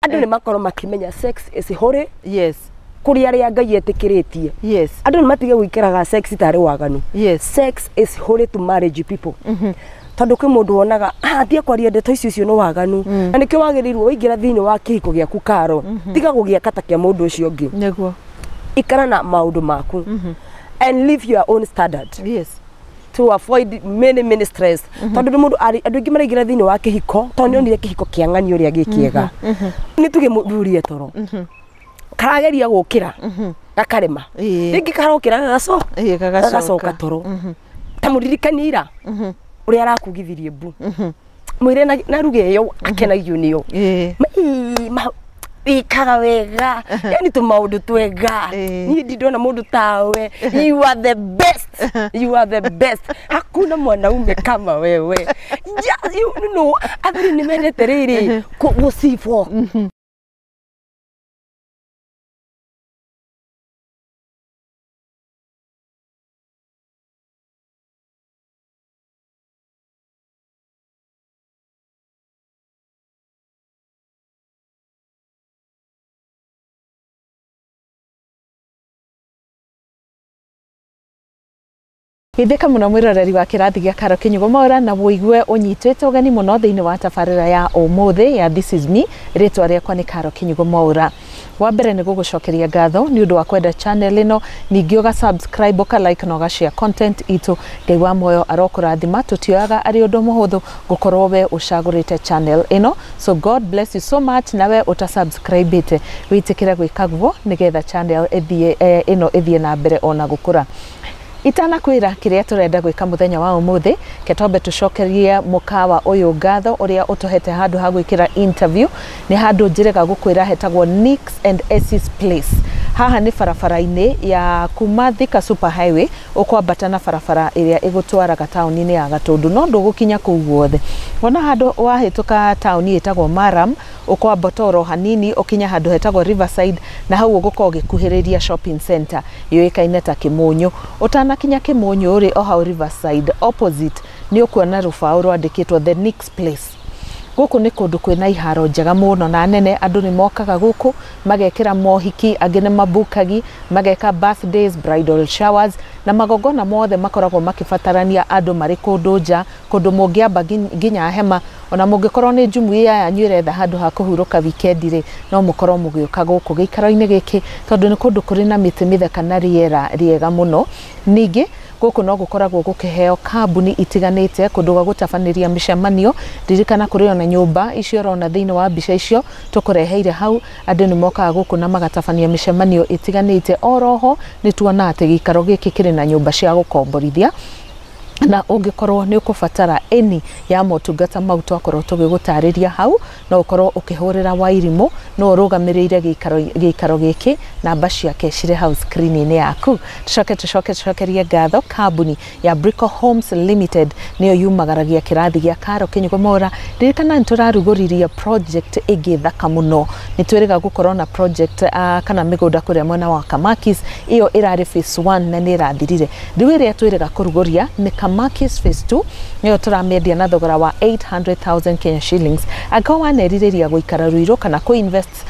Andũ nĩ makorwo makĩmenya sex is holy. Yes. Kũrĩ arĩa Ngai etĩkĩrĩtie. Yes. Andũ nĩ matige gwĩkĩraga sex tarĩ waganu. Yes. Sex is holy to marriage people. Tondũ kwĩ mũndũ wonaga tie kwaria ndeto icio icio nĩ waganu. Na nĩkĩo wagĩrĩirwo waingĩra thĩinĩ wa kĩhiko gĩaku karo. Tiga gũgĩaka ta kĩa mũndũ ũcio ũngĩ. Nĩguo. Ikara na maũndũ maku. And live your own standard. Yes. To avoid many many stress. Tondũ nĩ mũndũ andũ aingĩ maraingĩra thĩinĩ wa kĩhiko tondũ nĩonire kĩhiko kĩa ng'ani ũrĩa gĩ kĩega. Nĩ tuge mũthuri e toro. Karageria gũkĩra. Gakarema. Rĩngĩ karokĩra gagacoka toro. Ta mũririkanie ira. Ũrĩa arakugithirie mbu. Mwĩre na ruge ĩyo akenagio nĩyo. Ikaga wega. Yani tu maũndũ twega. Niĩ ndindona mũndũ tawe. You are the best. You are the best. Hakuna mwanaume kama wewe. You know, athuri nĩ mendete rĩrĩ gũcibwo. Geithĩka mũno mwĩroreri wa kĩrathi gĩa Karo Kinyugo Mwaura na wũigue ũnyitĩte ũgeni mũno thĩinĩ wa tabarĩra ya ũmũthĩ ya This is Me. Rĩtwa rĩakwa nĩ Karo Kinyugo Mwaura. Wa mbere nĩ gũgũcokeria ngatho nĩ ũndũ wa kwenda channel ĩno, ningĩ ũga subscribe, ũka like na ũga share content itũ. Ngai wa muoyo arokũrathima, tũtioyaga arĩ ũndũ mũhũthũ gũkorwo we ũcagũrĩte channel ĩno. So God bless you so much, nawe ũta subscribe-ĩte wĩtĩkĩre gwĩka guo nĩgetha channel ĩthiĩ ĩno ĩthiĩ na mbere ona gũkũra. Itanakwĩra kĩrĩa tũrenda gwĩka mũthenya wa ũmũthĩ, ketombe tũcokerie mũkawa ũyũ ngatho ũrĩa ũtũhete handũ ha gwĩkĩra interview. Nĩ handũ njĩrĩga gũkwĩra hetagwo Nicks and Essie's Place. Haha nĩ barabara-inĩ ya kuma Thika Super Highway ũkwambata na barabara ĩrĩa ĩgũtwaraga taũni-inĩ ya Gatũndũ, no ndũgũkinya kũu guothe. Wona handũ wahĩtũka taũni ĩtagwo Maram, ũkwambata oro hanini ũkinye handũ hetagwo Riverside, na hau ũgũkorwo ũgĩkuhĩrĩria shopping center yũĩkaine ta Kĩmũnyũ. Ũtanakinya Kĩmũnyũ rĩ, o hau Riverside opposite nĩ ũkuona rũbaũ rwandĩkĩtwo The Nicks Place. Gũkũ nĩ kũndũ kwĩna iharo njega mũno na nene, andũ nĩ mokaga gũkũ magekĩra mohiki, angĩ nĩ mabukagi, mageka birthdays, bridal showers na magongona mothe makoragwo makĩbatarania andũ marĩ kũndũ nja, kũndũ mũngĩamba nginya hema. Ona mũngĩkorwo nĩ jumuiya yanyu ĩretha handũ ha kũhurũka weekend rĩ, no mũkorwo mũgĩũka gũkũ gĩikaro-inĩ gĩkĩ tondũ nĩ kũndũ kũrĩ na mĩtĩ mĩthaka na rĩera rĩega mũno. Ningĩ gũkũ no gũkoragwo gũkĩheo kambuni itiganĩte kũndũ gwa gũtabanĩria mĩcemanio. Ririkana kũrĩ ona nyũmba icio ũrona thĩinĩ wa mbica icio tũkũreheire hau, andũ nĩ mokaga gũkũ na magatabania mĩcemanio itiganĩte. Oroho nĩ tuona atĩ gĩikaro gĩkĩ kĩrĩ na nyũmba cia gũkomborithia, na ũngĩkorwo nĩ ũkũbatara any ya motungata mau twakorwo tũgĩgũtarĩria hau, no ũkorwo ũkĩhũrĩra Wairimũ, no ũrũgamĩrĩire gĩikaro gĩkĩ, namba ciake cirĩ hau screen-inĩ yaku. Tũcoke tũcokerie ngatho kambuni ya Brico Homes Limited, nĩyo yumagaragia kĩrathi gĩa Karo Kinyugo Mwaura. Ririkana nĩ tũrarugũririe project ĩngĩ thaka mũno, nĩ twĩrĩga gũkorwo na project kana mĩgũnda kũrĩa mwena wa Kamakis, ĩyo ĩrarĩ phase 1 na nĩ ĩrathirire. Rĩu ĩrĩa twĩrĩga kũrugũria nĩ Kamakis phase 2, nĩyo tũramĩendia na thogora wa 800,000 Kenya shillings. Angĩkorwo wanerirĩria gũikara Ruiru kana kũ-invest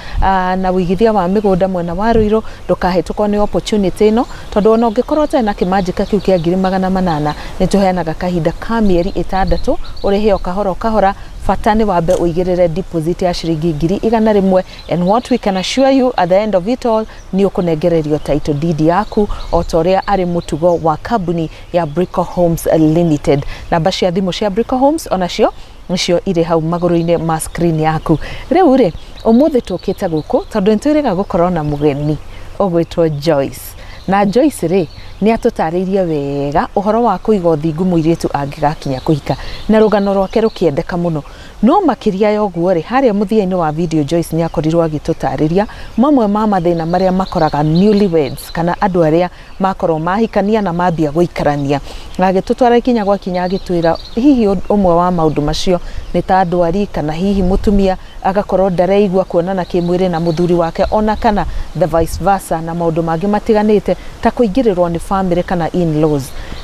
na wĩigithia wa mĩgũnda mwena wa Ruiru, ndũkahĩtũkwo nĩ opportunity ĩno, tondũ ona ũngĩkorwo ũtarĩ na kĩmanjĩka kĩu kĩa 800,000, nĩ tũheanaga kahinda ka mĩeri 6 ũrĩhe o kahora o kahora. Bata nĩ wambe ũigĩrĩre deposit ya ciringi 100,000, and what we can assure you at the end of it all nĩ ũkũnengererio title deed yaku o ta ũrĩa arĩ mũtugo wa kambuni ya Brico Homes Limited. Namba cia thimũ cia Brico Homes onacio nicio irĩ hau magũrũ-inĩ ma screen yaku. Rĩu rĩ, ũmũthĩ tũkĩte gũkũ tondũ nĩ twĩrĩga gũkorwo na mũgeni ũgwĩtwo Joyce. Na Joyce rĩ, nĩ atũtarĩirie wega ũhoro wa kũiga ũthingu mũirĩtu angĩgakinya kũhika, na rũgano rwake rũkĩendeka mũno. No makĩria ya ũguo rĩ, harĩa mũthia-inĩ wa video Joyce nĩ akorirwo agĩtũtarĩria mamwe ma mathĩna marĩa makoraga newlyweds, kana andũ arĩa makorwo mahikania na mambia gũikarania. Na agĩtũtwara ikinya gwa kinya agĩtwĩra hihi ũmwe wa maũndũ macio nĩ ta ndwari, kana hihi mũtumia agakorwo ndareigua kuonana kĩmwĩrĩ na mũthuri wake, ona kana the vice versa, na maũndũ mangĩ matiganĩte ta kũingĩrĩrwo nĩ family kana in-laws.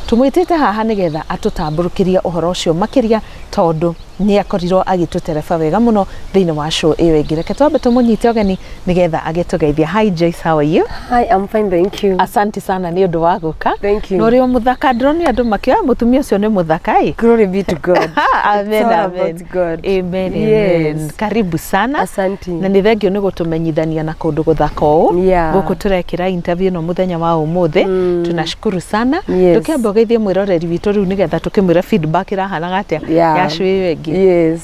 Tũmwĩtĩte haha nĩgetha atũtambũrũkĩrie ũhoro ũcio makĩria, tondũ Nĩ akorirwo agĩtũtereba wega mũno thĩinĩ wa show ĩyo ĩngĩ. Reke twambe tũmũnyite ũgeni nĩgetha agĩtũgeithia. Hi Joyce, how are you? Hi, I'm fine, thank you. Asante sana nĩ ũndũ wa gũka. Thank you. Na ũrĩ o mũthaka, ndĩronire andũ makĩoya mũtumia ũcio nĩ mũthaka ĩ. Glory be to God. Amen, It's all amen. about God. Amen, Yes. amen. Karibu sana. Asante. Na nĩ thengio nĩ gũtũmenyithania na kũndũ gũthaka ũũ. Yeah. Gũkũ tũrekĩra interview ĩno mũthenya wa ũmũthĩ. Tunashukuru sana. Yes. Tũkĩamba ũgeithie mwĩroreri witũ rĩu nĩgetha tũkĩmwĩra feedback ĩrahanaga atĩa Yeah. ya show ĩyo ĩngĩ. Yes.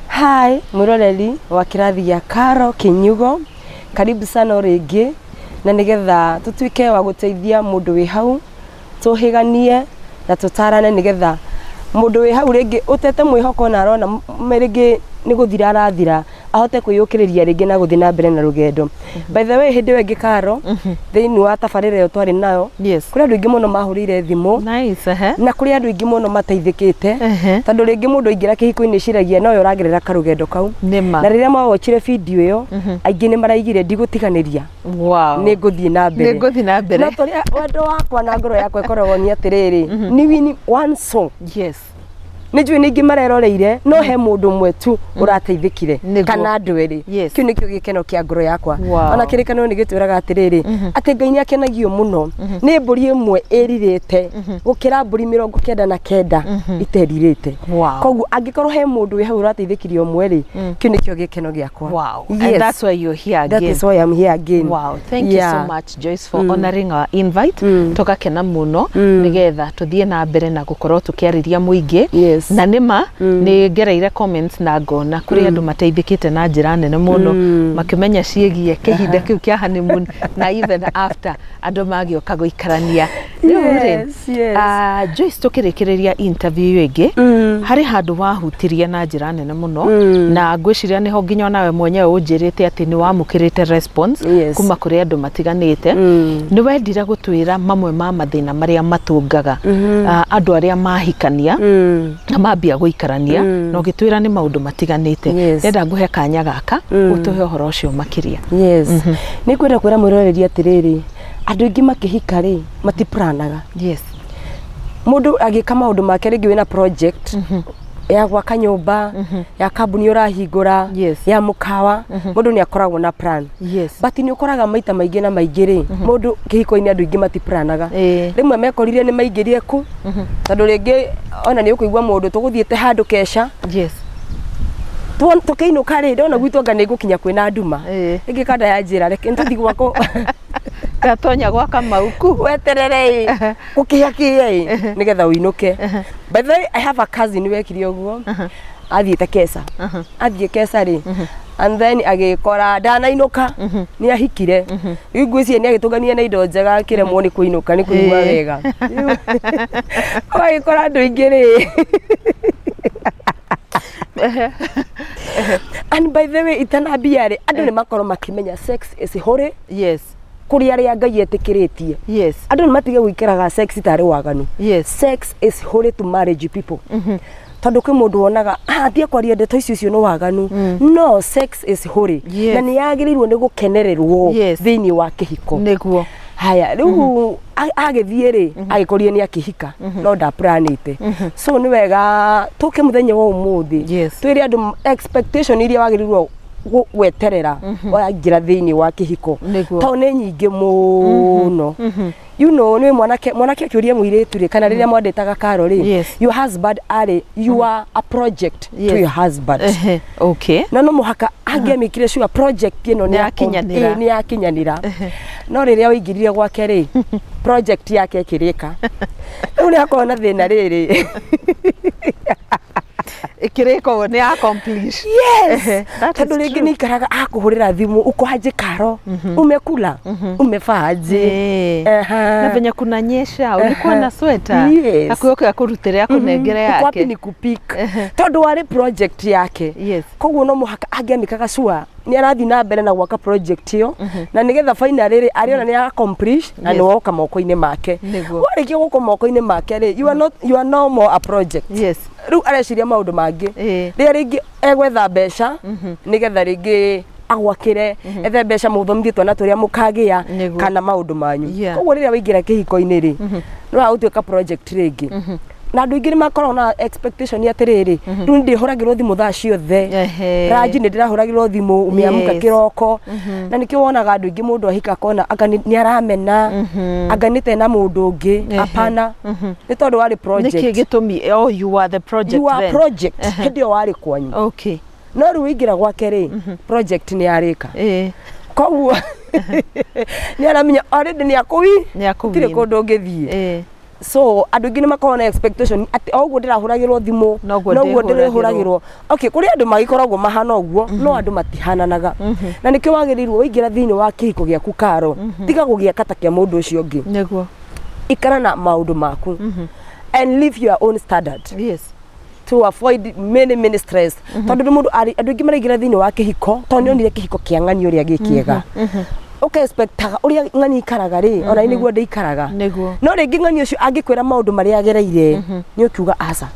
Hi, mwĩroreri wa kĩrathi gĩa Karo Kinyugo. Karibu sana o rĩngĩ na nĩgetha tũtuĩke wa gũteithia mũndũ wĩ hau, tũhĩganie na tũtarane nĩgetha mũndũ wĩ hau rĩngĩ ũtete mwĩhoko na arona rĩngĩ nĩ gũthira arathira ahote kwĩyũkĩrĩria rĩngĩ na gũthiĩ na mbere na rũgendo. By the way, hĩndĩ ĩyo ĩngĩ Karo, thĩinĩ wa tabarĩra ĩyo twarĩ nayo, Yes. kũrĩ andũ aingĩ mũno mahũrĩire thimũ Nice, ehe. na kũrĩ andũ aingĩ mũno mateithĩkĩte Ehe. tondũ rĩngĩ mũndũ aingĩra kĩhiko-inĩ eciragia nowe ũragerera karũgendo kau. Nĩma. Na rĩrĩa mawochire video ĩyo, aingĩ nĩ maraigire ndigũtiganĩria, Wow. nĩ ngũthiĩ na mbere. Nĩ ngũthiĩ na mbere. No tũrĩa wendo wakwa na ngoro yakwa ĩkoragwo nĩ atĩrĩrĩ, nĩ win one soul. Yes. Nĩ njũĩ nĩ ingĩ mareroreire no he mũndũ ũmwe tu ũrateithĩkire Nĩguo. kana andũ erĩ. Yes. Kĩu nĩkĩo gĩkeno kĩa ngoro yakwa. Wow. Ona kĩrĩkanĩro nĩ gĩtwĩraga atĩrĩrĩ, atĩ Ngai nĩ akenagio mũno nĩ mbũri ĩmwe ĩrirĩte gũkĩra mbũri 99 iterirĩte. Wow. Koguo angĩkorwo he mũndũ wĩ hau ũrateithĩkire ũmwe rĩ, kĩu nĩkĩo gĩkeno gĩakwa. Wow. Yes. And that's why you're here That again. is why I'm here again. Wow, thank you so much Joyce for honoring our invite. Tũgakena mũno nĩgetha tũthiĩ na mbere na gũkorwo tũkĩarĩria mũingĩ. Yes. Na nĩma nĩ ngereire comments na ngona kũrĩ andũ mateithĩkĩte na njĩra nene mũno makĩmenya ciĩgiĩ kĩhinda kĩu kĩa honeymoon na even after andũ magĩũka gũikarania. Rĩu rĩ, Yes, yes. Joyce, tũkĩrĩkĩrĩria interview ĩyo ĩngĩ, harĩ handũ wahutirie na njĩra nene mũno na ngwĩciria nĩho nginya onawe mwenyewe ũnjĩrĩte atĩ nĩ wamũkĩrĩte response Yes. kuma kũrĩ andũ matiganĩte. Nĩ wendire gũtwĩra mamwe ma mathĩna marĩa matũngaga andũ arĩa mahikania na mambia gũikarania, na ũgĩtwĩra nĩ maũndũ matiganĩte. Yes. Ndenda ngũhe kanya gaka ũtũhe ũhoro ũcio makĩria. Yes. Nĩ ngwenda kwĩra mwĩroreri atĩrĩrĩ, andũ aingĩ makĩhika rĩ, matiplanaga. Yes. Mũndũ agĩka maũndũ make rĩngĩ wĩna project ya gwaka nyũmba, ya kambuni ũrahingũra, Yes. ya mũkawa, mũndũ nĩ akoragwo na plan. Yes. But nĩ ũkoraga maita maingĩ na maingĩ rĩ, mũndũ kĩhiko-inĩ andũ aingĩ matiplanaga. Rĩmwe mekorire nĩ maingĩrire ku tondũ rĩngĩ ona nĩ ũkũigua mũndũ tũgũthiĩte handũ keca, Yes. tũkĩinũka rĩ, ndona gwitũ anga nĩ ngũkinya kwĩna nduma. Rĩngĩ kanda ya njĩra reke nĩtũthiĩ gwakũ Gatonya gwa Kamau ku. Weterere ĩ gũkĩhĩa kĩe ĩ nĩgetha ũinũke. By the way, I have a cousin wekire ũguo, athiĩte keca, athiĩ keca rĩ, and then agĩkora ndanainũka nĩ ahikire. Rĩu ngwĩciria nĩ agĩtũngania na indo njega akĩremwo nĩ kũinũka nĩ kũigua wega. Rĩu ũgagĩkora andũ aingĩ rĩ. And by the way, itanambia rĩ, andũ nĩ makorwo makĩmenya sex is holy Yes. kũrĩ arĩa Ngai etĩkĩrĩtie. Yes. Andũ nĩ matige gwĩkĩraga sex tarĩ waganu. Yes. Sex is holy to marriage people. Tondũ kwĩ mũndũ wonaga thiĩ kwaria ndeto icio, icio nĩ waganu. No sex is holy. Yes. Na nĩ yagĩrĩirwo nĩ gũkenererwo Yes. thĩinĩ wa kĩhiko. Nĩguo. Haya, rĩu agĩthiĩ rĩ, agĩkorire nĩ akĩhika no ndaplanĩte. So nĩ wega tũke mũthenya wa ũmũthĩ Yes. twĩre andũ expectation iria wagĩrĩirwo gweterera waingĩra thĩinĩ wa kĩhiko. Nĩguo. Tondũ nĩ nyingĩ mũno. You know, nĩ mwanake akĩũria mũirĩtu rĩ, kana rĩrĩa mwandĩtaga Karo rĩ, Yes. your husband arĩ, you are a project Yes. to your husband. Ehe. Okay. Na no mũhaka angĩamĩkire sure project ĩno Nĩ yakinyanĩra. nĩ yakinyanĩra. No rĩrĩa waingĩrire gwake rĩ, project yake ĩkĩrĩka, rĩu nĩ akorwo na thĩna rĩrĩ. Ĩkĩrĩka ũguo nĩ accomplish. Yes. That is Tondũ rĩngĩ true. nĩ ikaraga akũhũrĩra thimũ, uko aje Karo, umekula, umevaa aje? Na venye kunanyesha ulikuwa na sweta. Yes. Akuoke akurutĩre akũnengere Uko wapi yake. ni kupik, tondũ warĩ project yake. Yes. Koguo no mũhaka angĩamĩkaga sure nĩ arathiĩ na mbere na gwaka project ĩyo na nĩgetha finally rĩ, arĩona nĩ accomplish na Yes. nĩ woka moko-inĩ make. Nĩguo. Warĩkia gũka moko-inĩ make rĩ, you are not, you are no more a project. Yes. Rĩu areciria maũndũ mangĩ, rĩrĩa rĩngĩ egwetha mbeca nĩgetha rĩngĩ agwakĩre, ethe mbeca mũthomithie twana tũrĩa mũkagĩa Nĩguo. kana maũndũ manyu. Yeah. Koguo rĩrĩa waingĩra kĩhiko-inĩ rĩ, nĩ wagũtuĩka project rĩngĩ. Na andũ aingĩ nĩ makoragwo na expectation atĩrĩrĩ, rĩu ndĩhũragĩrwo thimũ thaa ciothe. Ranji nĩ ndĩrahũragĩrwo thimũ ũmĩamũka kĩroko. Na nĩkĩo wonaga andũ aingĩ mũndũ ahika akona anga nĩ aramena, anga nĩte na mũndũ ũngĩ. Apana, nĩ tondũ warĩ project. Nĩkĩ gĩtũmi? Oh, you are the project. You are then. Project hĩndĩ ĩyo warĩ kwanyu. No rĩu waingĩra gwake rĩ, project nĩ yarĩka. Koguo nĩ aramenya already nĩ akũwi Nĩ akũwin. gũtirĩ kũndũ ũngĩthiĩ. So andũ aingĩ nĩ makoragwo na expectation atĩ o ũguo ndĩrahũragĩrwo thimũ, Noguo noguo ndĩhũragĩrwo. ndĩrĩhũragĩrwo. Okay, kũrĩ andũ magĩkoragwo mahana ũguo, no andũ matihananaga. Na nĩkĩo wagĩrĩirwo waingĩra thĩinĩ wa kĩhiko gĩaku, karo tiga gũgĩaka ta kĩa mũndũ ũcio ũngĩ. Ikara na maũndũ maku and live your own standard to avoid many many stress, tondũ nĩ mũndũ andũ aingĩ maraingĩra thĩinĩ wa kĩhiko tondũ nĩ onire kĩhiko kĩa ng'ani ũrĩa gĩ kĩega, ũka-expectaga ũrĩa ng'ani ikaraga rĩ, ona nĩguo ndĩikaraga. No rĩngĩ ng'ani ũcio angĩkwĩra maũndũ marĩa agereire, nĩ ũkiuga aca.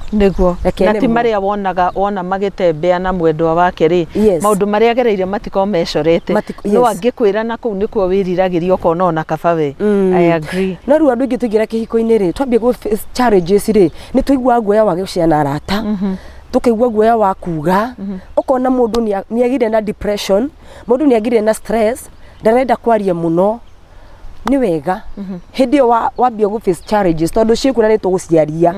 Reke Na ti nĩmo. marĩa wonaga wona magĩtembea na mwendwa wake rĩ, maũndũ marĩa agereire matikorwo mecorete. No angĩkwĩra na kũu nĩkuo wĩriragĩria, ũkona ona kaba we. I agree. No rĩu andũ aingĩ tũingĩra kĩhiko-inĩ rĩ, twambie gũ face challenges rĩ, nĩ tũiguaga guoya wa gũciana arata, tũkaigua guoya wa kuga, ũkona mũndũ nĩ agire na depression, mũndũ nĩ agire na stress, ndarenda kwaria mũno. Nĩ wega hĩndĩ ĩyo wambia gũ face challenges, tondũ ciĩkuo na nĩ tũgũciaria,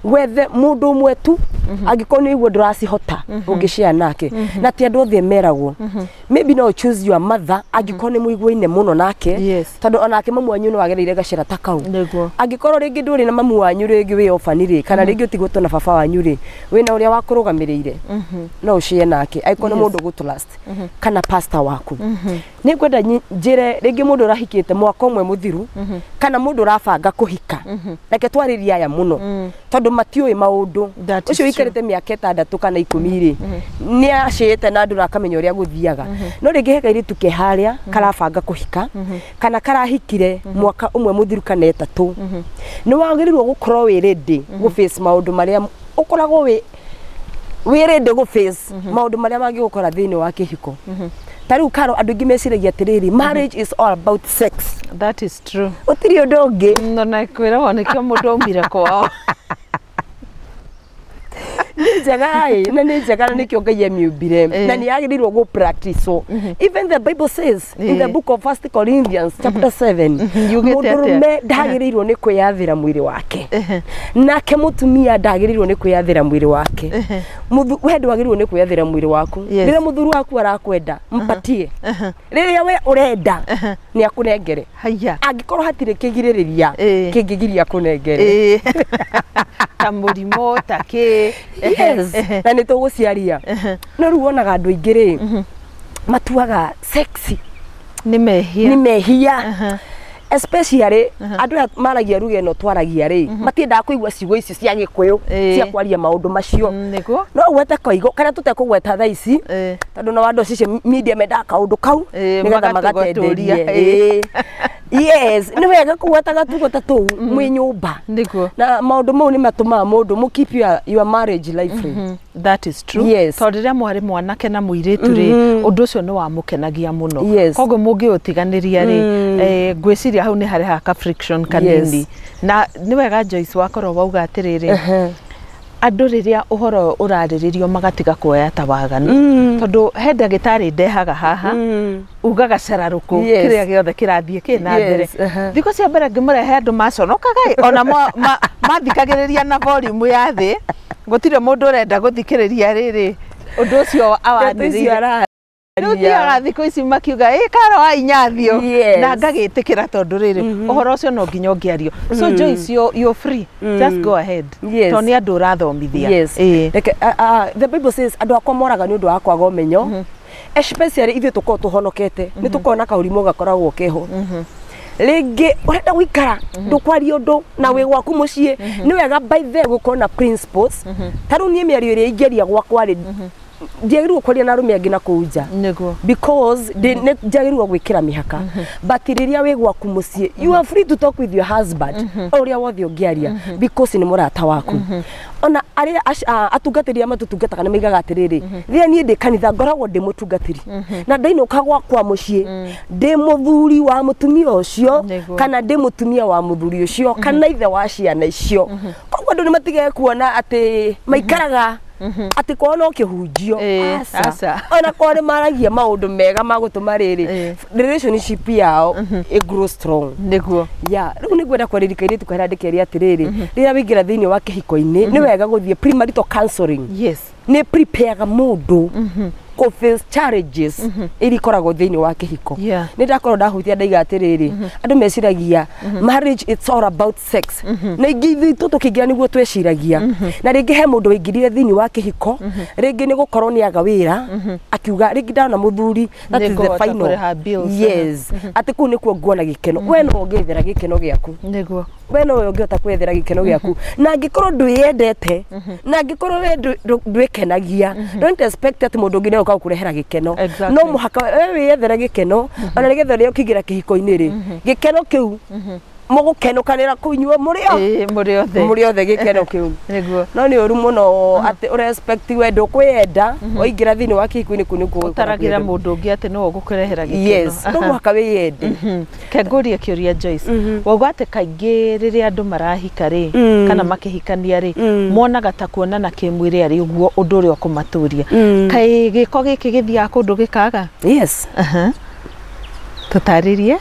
wethe mũndũ ũmwe tu angĩkorwo nĩ ũiguo ndũracihota ũngĩshare nake. Na ti andũ othe meragwo. Maybe no choose your mother angĩkorwo nĩ mũiguaine mũno nake, tondũ onake mamu wanyu no agereire gacĩra ta kau. Angĩkorwo rĩngĩ ndũrĩ na mamu wanyu, rĩngĩ wĩ orphan rĩ, kana rĩngĩ ũtigĩtwo na baba wanyu rĩ, wĩna ũrĩa wakũrũgamĩrĩire, no ũshare nake angĩkorwo nĩ mũndũ gũtrust, kana pastor waku. Nĩ ngwenda njĩre rĩngĩ mũndũ ũrahikĩte mwaka ũmwe mũthiru, kana mũndũ ũrabanga kũhika, reke twarĩrie aya mũno tondũ matiũĩ maũndũ. That is Ũcio ũikarĩte mĩaka 6 kana 10 rĩ, nĩ acĩĩte na andũ na akamenya ũrĩa gũthiaga. No rĩngĩ he kairĩtu ke harĩa karabanga kũhika, kana karahikire mwaka ũmwe mũthiru kana 3, nĩ wagĩrĩirwo gũkorwo wĩ ready gũ face maũndũ marĩa ũkoragwo wĩ ready gũ face maũndũ marĩa mangĩgũkora thĩinĩ wa kĩhiko. Ta rĩu karo, andũ aingĩ meciragia atĩrĩrĩ, marriage is all about sex. That is true. Gũtirĩ ũndũ ũngĩ. No na kwĩragwo nĩkĩo mũndũ aumire kwao. Nĩ njega ĩ, na nĩ njega, na nĩkĩo Ngai amiũmbire, na nĩ yagĩrĩirwo gũ practice. Even the Bible says in the book of First Corinthians chapter 7, Yugĩte atĩa? mũndũrũme ndagĩrĩirwo nĩ kwĩyathĩra mwĩrĩ wake, nake mũtumia ndagĩrĩirwo nĩ kwĩyathĩra mwĩrĩ wake. We ndwagĩrĩirwo nĩ kwĩyathĩra mwĩrĩ waku. Rĩrĩa mũthuri waku arakwenda, mpatie. Rĩrĩa we ũrenda, nĩ akũnengere, Haya. angĩkorwo hatirĩ kĩgirĩrĩria kĩngĩgiria kũnengere. Ta mũrimũ ta kĩ. Yes, na nĩ tũgũciaria. No rĩu wonaga andũ aingĩ rĩ, matuaga sexy Nĩ mehia. Nĩ mehia, especially andũ aya maragia ruga ĩno twaragia rĩ, matiendaga kũigua ciugo ici cia Gĩkũyũ cia kwaria maũndũ macio. Nĩguo. No ũgwete koigo karĩa tũtekũgweta thaa ici, tondũ na andũ social media mendaga kaũndũ kau nĩgetha magatũgwatũria. magatenderie. Yes, nĩ wega kũgwetaga tugo ta tũu mwĩ nyũmba. Na maũndũ mau nĩ matũmaga mũndũ mũ keep your marriage life free. That is true. Tondũ rĩrĩa mwarĩ mwanake na mũirĩtu rĩ, ũndũ ũcio nĩ wamũkenagia mũno. Koguo mũngĩũtiganĩria rĩ, ngwĩciria hau nĩ harehaga ka friction kanini. Na nĩ wega Joyce wakorwo wauga atĩrĩrĩ, andũ rĩrĩa ũhoro ũrarĩrĩrio magatiga kuoya ta waganu, tondũ he ndagĩtarĩ ndehaga haha ugaga cararũkũ kĩrĩa gĩothe kĩrathiĩ kĩ na mbere. Thikũ cia mbere ngĩmũrehe andũ maconokaga ĩ, ona mathikagĩrĩria na volume ya thĩ, gũtirĩ mũndũ ũrenda gũthikĩrĩria rĩrĩ ũndũ ũcio awanĩrĩire. Rĩu thiaga thikũ ici makiuga ĩ karo wa inyathio, na ngagĩtĩkĩra, tondũ rĩrĩ ũhoro ũcio no nginya ũngĩario. So Joyce, you're free, just go ahead, tondũ nĩ andũ ũrathomithia. Reke, the Bible says andũ akwa moraga nĩ ũndũ wa kwaga ũmenyo. Especially ithuĩ tũkorwo tũhonokete, nĩ tũkorwo na kaũrimũ gakoragwo keho. Rĩngĩ ũrenda gũikara ndũkwaria ũndũ na wĩ gwaku mũciĩ, nĩ wega by the gũkorwo na principles. Ta rĩu niĩ mĩario ĩrĩa ingĩaria gwakwa rĩ, ndiagĩrĩirwo kwaria na arũme angĩ na kũu nja, because nĩ njagĩrĩirwo gwĩkĩra mĩhaka. But rĩrĩa wĩ gwaku mũciĩ, you are free to talk with your husband o ũrĩa wothe ũngĩaria, because nĩ mũrata waku. Ona arĩa atungatĩri arĩa matũtungataga nĩ maigaga atĩrĩrĩ, rĩrĩa niĩ ndĩ kanitha ngoragwo ndĩ mũtungatĩri, na ndainũka gwakwa mũciĩ ndĩ mũthuri wa mũtumia ũcio, kana ndĩ mũtumia wa mũthuri ũcio, kana ithe wa ciana icio. Koguo Andũ nĩ matige kuona atĩ maikaraga atĩ kwao no kĩhunjio. Aca. Ona kwao nĩ maragia maũndũ mega ma gũtũma rĩrĩ relationship yao ĩ grow strong. Nĩguo. Ya rĩu nĩ ngwenda kwarĩrĩka airĩtu karĩa ndĩkerie atĩrĩrĩ, rĩrĩa waingĩra thĩinĩ wa kĩhiko-inĩ nĩ wega gũthiĩ premarital counseling. Yes. Nĩ prepareaga mũndũ kũ face challenges iria ikoragwo thĩinĩ wa kĩhiko. Nĩ ndakorwo ndahutia ndaiga atĩrĩrĩ, andũ meciragia marriage it's all about sex, na ingĩ ithuĩ tũkĩingĩra nĩguo tweciragia, na rĩngĩ he mũndũ waingĩrire thĩinĩ wa kĩhiko, rĩngĩ nĩ gũkorwo nĩ aga wĩra, akiuga rĩngĩ ndona mũthuri, that is the Nĩngũhota final kũrĩha bills. Yes, atĩ kũu nĩkuo nguona gĩkeno. We no ũngĩethera gĩkeno gĩaku. Nĩguo. We nowe ũngĩhota kwethera gĩkeno gĩaku, na angĩkorwo ndwĩyendete, na angĩkorwo we ndwĩkenagia, don't expect atĩ mũndũ ũngĩ nĩegũka gũkũrehera gĩkeno. Exactly. No mũhaka we wĩyethere gĩkeno, ona nĩgetha rĩrĩa ũkĩingĩra kĩhiko-inĩ rĩ, gĩkeno kĩu mũgũkenũkanĩra kũu inyuĩ mũrĩ o Ĩĩ, mũrĩ othe. Mũrĩ othe gĩkeno kĩu. Nĩguo. No nĩ ũru mũno atĩ ũrespect we ndũkwĩyenda, waingĩra thĩinĩ wa kĩhiko-inĩ kũu nĩkuo ũgũkora Ũtaragĩra kwĩyenda. mũndũ ũngĩ atĩ nĩwe ũgũkũrehera gĩkeno. Yes, no mũhaka wĩyende. Ke ngũrie kĩũria, Joyce. Wauga atĩ kaingĩ rĩrĩa andũ marahika rĩ, kana makĩhikania rĩ, monaga ta kuonana kĩmwĩrĩ arĩ ũguo ũndũ ũrĩa ũkũmatũria. Kaĩ gĩko gĩkĩ gĩthiaga kũndũ gĩkaga? Yes. Tũtarĩrie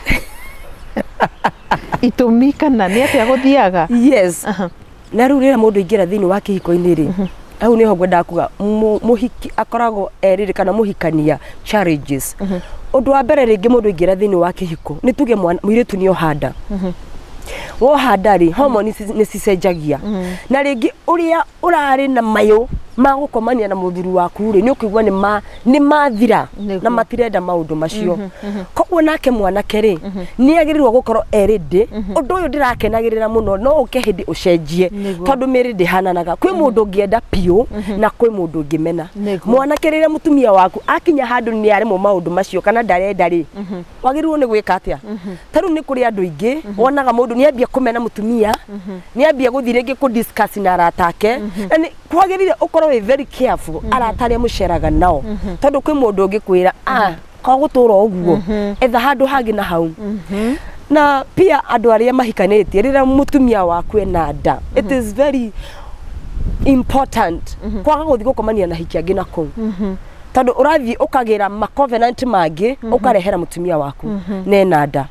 itũmi kana nĩ atĩa gũthiaga. Yes, na rĩu rĩrĩa mũndũ aingĩra thĩinĩ wa kĩhiko-inĩ rĩ, hau nĩho ngwendaga kuga mũhiki akoragwo erĩrĩ kana mũhikania challenges. Ũndũ wa mbere, rĩngĩ mũndũ aingĩra thĩinĩ wa kĩhiko, nĩ tuge mũirĩtu nĩ ohanda, woha nda rĩ, hormone nĩ cicenjagia, na rĩngĩ ũrĩa ũrarĩ na mayũ ma gũkomania na mũthuri waku rĩ, nĩ ũkũigua nĩ mathira na matirenda maũndũ macio. Koguo nake mwanake rĩ, nĩ agĩrĩirwo gũkorwo e ready, ũndũ ũyũ ndĩrakenagĩrĩra mũno no ũke hĩndĩ ũcenjie, tondũ mĩĩrĩ ndĩhananaga. Kwĩ mũndũ ũngĩenda biũ na kwĩ mũndũ ũngĩmena. Mwanake, rĩrĩa mũtumia waku akinya handũ nĩ aremwo maũndũ macio kana ndarenda rĩ, wagĩrĩirwo nĩ gwĩka atĩa? Ta rĩu nĩ kũrĩ andũ aingĩ wonaga mũndũ nĩ ambia kũmena mũtumia, nĩ ambia gũthiĩ rĩngĩ kũ discuss na arata ake, na nĩ kwagĩrĩire ũkorwo wĩ very careful arata arĩa mũceraga nao, tondũ kwĩ mũndũ ũngĩkwĩra, ah, ko gũtũra ũguo, etha handũ hangĩ na hau. Na pia andũ arĩa mahikanĩtie, rĩrĩa mũtumia waku ena nda, it is very important kwaga gũthiĩ gũkomania na hiki angĩ na kũu, tondũ ũrathiĩ ũkagĩra ma covenant mangĩ ũkarehera mũtumia waku na ena nda.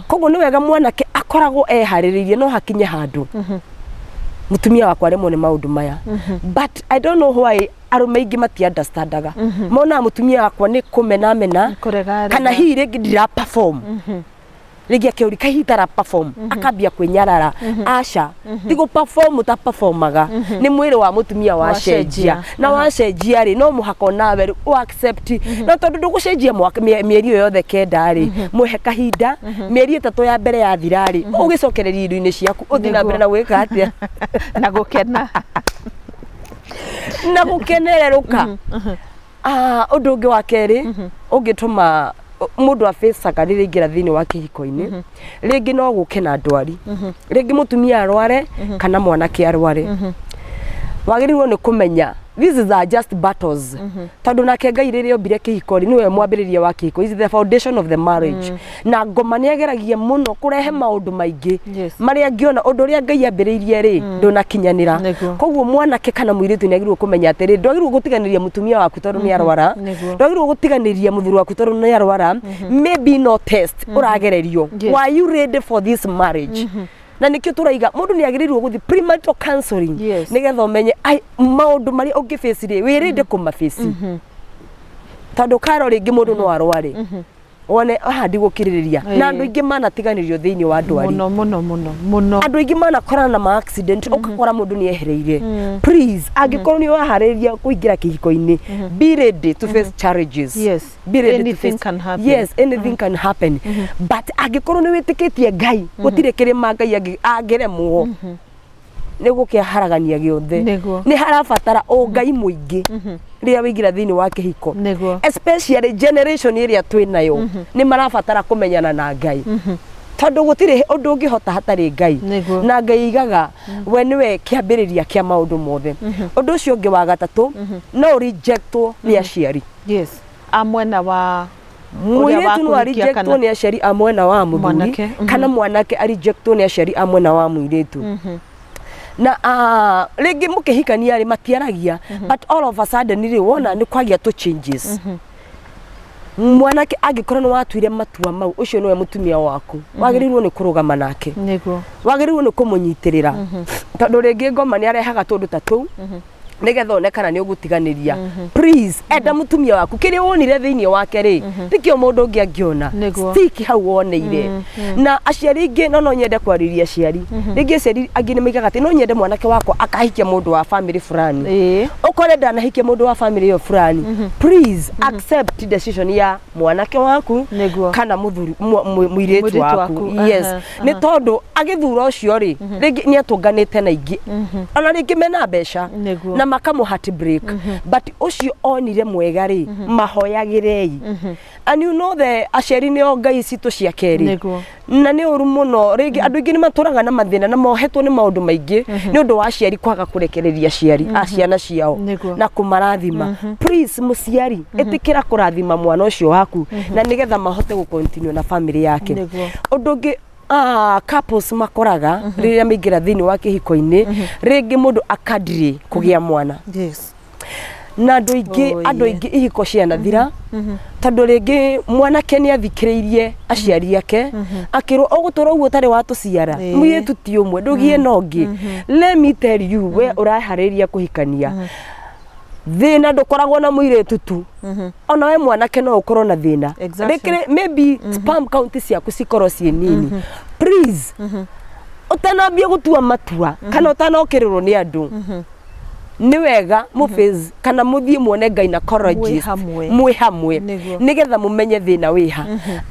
Koguo nĩ wega mwanake akoragwo eharĩrĩirie no hakinye handũ mũtumia wakwa aremwo nĩ maũndũ maya. But I don't know why arũme aingĩ mati understandaga, monaga mũtumia wakwa nĩ kũmena mena Kũrega. Kana hihi rĩngĩ ndira perform, rĩngĩ akĩũria kahihi itara perform, akambia kwĩnyarara. Aca, ti gũ perform ũta performaga, nĩ mwĩrĩ wa mũtumia wacenjia. Wacenjia. Na wacenjia rĩ, no mũhaka onawe rĩ ũ accept, no tondũ ndũgũcenjia mĩeri ĩyo yothe 9 rĩ, mwĩhe kahinda. Mĩeri 3 ya mbere yathira rĩ, ũgĩcokereria indo-inĩ ciaku, ũthiĩ na mbere na gwĩka atĩa? Na gũkena. Na gũkenererũka. Ah, ũndũ ũngĩ wa kerĩ ũngĩtũma mũndũ abacaga rĩrĩa aingĩra thĩinĩ wa kĩhiko-inĩ, rĩngĩ no gũke na ndwari, rĩngĩ mũtumia arware kana mwanake arware. Wagĩrĩirwo nĩ kũmenya these are just battles, tondũ nake Ngai rĩrĩa ombire kĩhiko rĩ, nĩwe mwambĩrĩria wa kĩhiko, is the foundation of the marriage, na ngoma nĩ ageragia mũno kũrehe maũndũ maingĩ marĩa angĩona ũndũ ũrĩa Ngai ambĩrĩirie rĩ ndũnakinyanĩra. Koguo mwanake kana mũirĩtu nĩ agĩrĩirwo kũmenya atĩrĩ, ndwagĩrĩirwo gũtiganĩria mũtumia waku tondũ nĩ arwara, ndwagĩrĩirwo gũtiganĩria mũthuri waku tondũ nĩ arwara. Maybe no test ũragererio. Were you ready for this marriage? Na nĩkĩo tũraiga mũndũ nĩ agĩrĩirwo gũthiĩ premarital counseling, nĩgetha ũmenye ai maũndũ marĩa ũngĩface rĩ, wĩ ready kũmaface, tondũ karo rĩngĩ mũndũ no arware, wone aha ndigũkirĩrĩria. Na andũ aingĩ manatiganĩrio thĩinĩ wa ndwari. Mũno mũno mũno mũno. Andũ aingĩ manakorana na ma accident, ũgakora mũndũ nĩ ehereire. Please, angĩkorwo nĩ waharĩrĩria kũingĩra kĩhiko-inĩ, be ready to face challenges. Be ready to Anything face can happen. Yes, anything can happen, but angĩkorwo nĩ wĩtĩkĩtie Ngai, gũtirĩ kĩrĩma Ngai angĩremwo nĩ gũkĩharagania gĩothe. Nĩ harabatara ũngai mũingĩ rĩrĩa waingĩra thĩinĩ wa kĩhiko, especially generation ĩrĩa twĩ nayo, nĩ marabatara kũmenyana na Ngai, tondũ gũtirĩ ũndũ ũngĩhota hatarĩ Ngai. Na Ngai aigaga we nĩwe kĩambĩrĩria kĩa maũndũ mothe. Ũndũ ũcio ũngĩ wa gatatũ, no rejectwo nĩ aciari. Yes, a mwena wa ũrĩa wa Mũirĩtu no kũhikia arejectwo kana nĩ aciari a mwena wa mũthuri, Mwanake, kana mwanake arejectwo nĩ aciari a mwena wa mũirĩtu. Na rĩngĩ mũkĩhikania rĩ matiaragia, but all of a sudden rĩ wona nĩ kwagĩa tũ changes. Mwanake angĩkorwo nĩ watuire matua mau, ũcio nĩwe mũtumia waku, wagĩrĩirwo nĩ kũrũgama nake, Nĩguo. wagĩrĩirwo nĩ kũmũnyitĩrĩra, tondũ rĩngĩ ngoma nĩ arehaga tũndũ ta tũu nĩgetha one kana nĩ ũgũtiganĩria. Please, enda mũtumia waku. Kĩrĩa wonire thĩinĩ wake rĩ, tikĩo mũndũ ũngĩ angĩona. Nĩguo. Stick hau woneire. Na aciari aingĩ, no nyende kwarĩria aciari. Rĩngĩ aciari angĩ nĩ maigaga atĩ no nyende mwanake wakwa akahikia mũndũ wa family fulani, ũkore ndanahikia mũndũ wa family ĩyo fulani. Please accept decision ya mwanake waku Nĩguo. kana mũthuri mũirĩtu Mũirĩtu waku. waku, Yes, nĩ tondũ agĩthura ũcio rĩ, rĩngĩ nĩ atũnganĩte na ingĩ, ona rĩngĩ mena mbeca Nĩguo. na makamũ heartbreak, but ũcio onire mwega rĩ, mahoyagĩrei. And you know the aciari nĩo ngai citũ cia kerĩ. Nĩguo. Na nĩ ũru mũno, rĩngĩ andũ aingĩ nĩ matũraga na mathĩna na mohetwo nĩ maũndũ maingĩ nĩ ũndũ wa aciari kwaga kũrekereria aciari a ciana ciao Nĩguo. na kũmarathima. Please, mũciari, ĩtĩkĩra kũrathima mwana ũcio waku na nĩgetha mahote gũ continue na family yake. Nĩguo. Ũndũ ũngĩ couples makoraga rĩrĩa maingĩra thĩinĩ wa kĩhiko-inĩ, rĩngĩ mũndũ akadirĩ kũgĩa mwana. Na andũ aingĩ, Oh, andũ yeah. aingĩ ihiko cianathira tondũ rĩngĩ mwanake nĩ athikĩrĩirie aciari ake akĩrwo ũgũtũra ũguo ũtarĩ watũciara, mũirĩtu ti ũmwe, ndũgĩe na ũngĩ. Let me tell you, we ũraharĩria kũhikania, thĩna ndũkoragwo na mũirĩtu tu, ona we mwanake no ũkorwo na thĩna. Rĩngĩ maybe sperm count ciaku cikorwo ciĩ nini. Please, ũtanambia gũtua matua kana ũtanokĩrĩrwo nĩ andũ, nĩ wega mũface kana mũthiĩ muone gynecologist Mwĩ hamwe. Mwĩ hamwe, Nĩguo. nĩgetha mũmenye thĩna wĩha.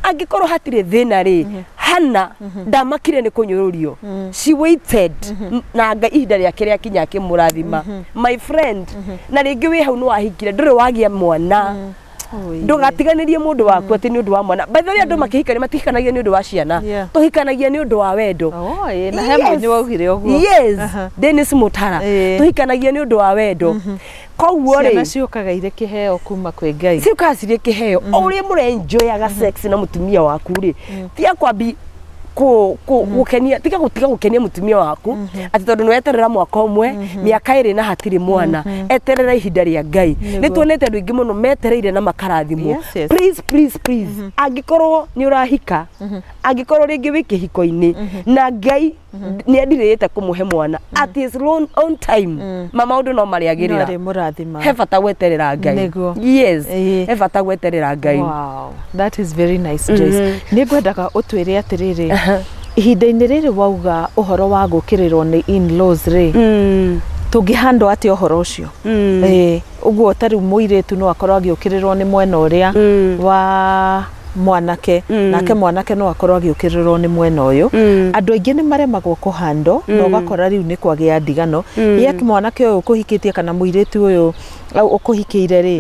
Angĩkorwo hatirĩ thĩna rĩ, hana ndamakire nĩ kũnyũrũrio. She waited na Ngai ihinda rĩake rĩakinya akĩmũrathima, my friend. Na rĩngĩ wĩ hau nĩ wahikire, ndũrĩ wagĩa mwana. Oh, yeah. Ndũgatiganĩrie mũndũ waku atĩ nĩ ũndũ wa mwana. By the way, andũ makĩhikania matihikanagia nĩ ũndũ wa ciana, tũhikanagia nĩ ũndũ wa wendo. Oh, ĩĩ, na he mũini waugire ũguo. Yes, Dennis Mutara. Tũhikanagia nĩ ũndũ wa wendo, koguo Ciana rĩ, ciũkaga irĩ kĩheo kuma kwĩ Ngai. Ciũkaga cirĩ kĩheo. O ũrĩa mũrenjoyaga sex na mũtumia waku rĩ, tiga kwambi gũkenia, tiga gũtiga gũkenia mũtumia waku atĩ tondũ nĩ weterera mwaka ũmwe, mĩaka 2 na hatirĩ mwana. Eterera ihinda rĩa Ngai. Nĩ tuonete andũ aingĩ mũno metereire na makarathimwo. Please, please, please, angĩkorwo nĩ ũrahika, angĩkorwo rĩngĩ wĩ kĩhiko-inĩ na Ngai nĩ endirĩte kũmũhe mwana at his own time, ma maũndũ no marĩagĩrĩra. No arĩmũrathima. He bata gweterera Ngai. Nĩguo. Yes, he bata gweterera Ngai. Wow, that is very nice, Joyce. Nĩ ngwendaga ũtwĩre atĩrĩrĩ, ihinda-inĩ rĩrĩ wauga ũhoro wa gũkĩrĩrwo nĩ in-laws rĩ, tũngĩhandwo atĩa ũhoro ũcio? Ĩĩ, ũguo ta rĩu mũirĩtu no akorwo agĩũkĩrĩrwo nĩ mwena ũrĩa wa mwanake, nake mwanake no akorwo agĩũkĩrĩrwo nĩ mwena ũyũ. Andũ aingĩ nĩ maremagwo kũhandwo na ũgakora rĩu nĩ kwagĩa ndigano. Yet mwanake ũyũ ũkũhikĩtie kana mũirĩtu ũyũ au ũkũhikĩire rĩ,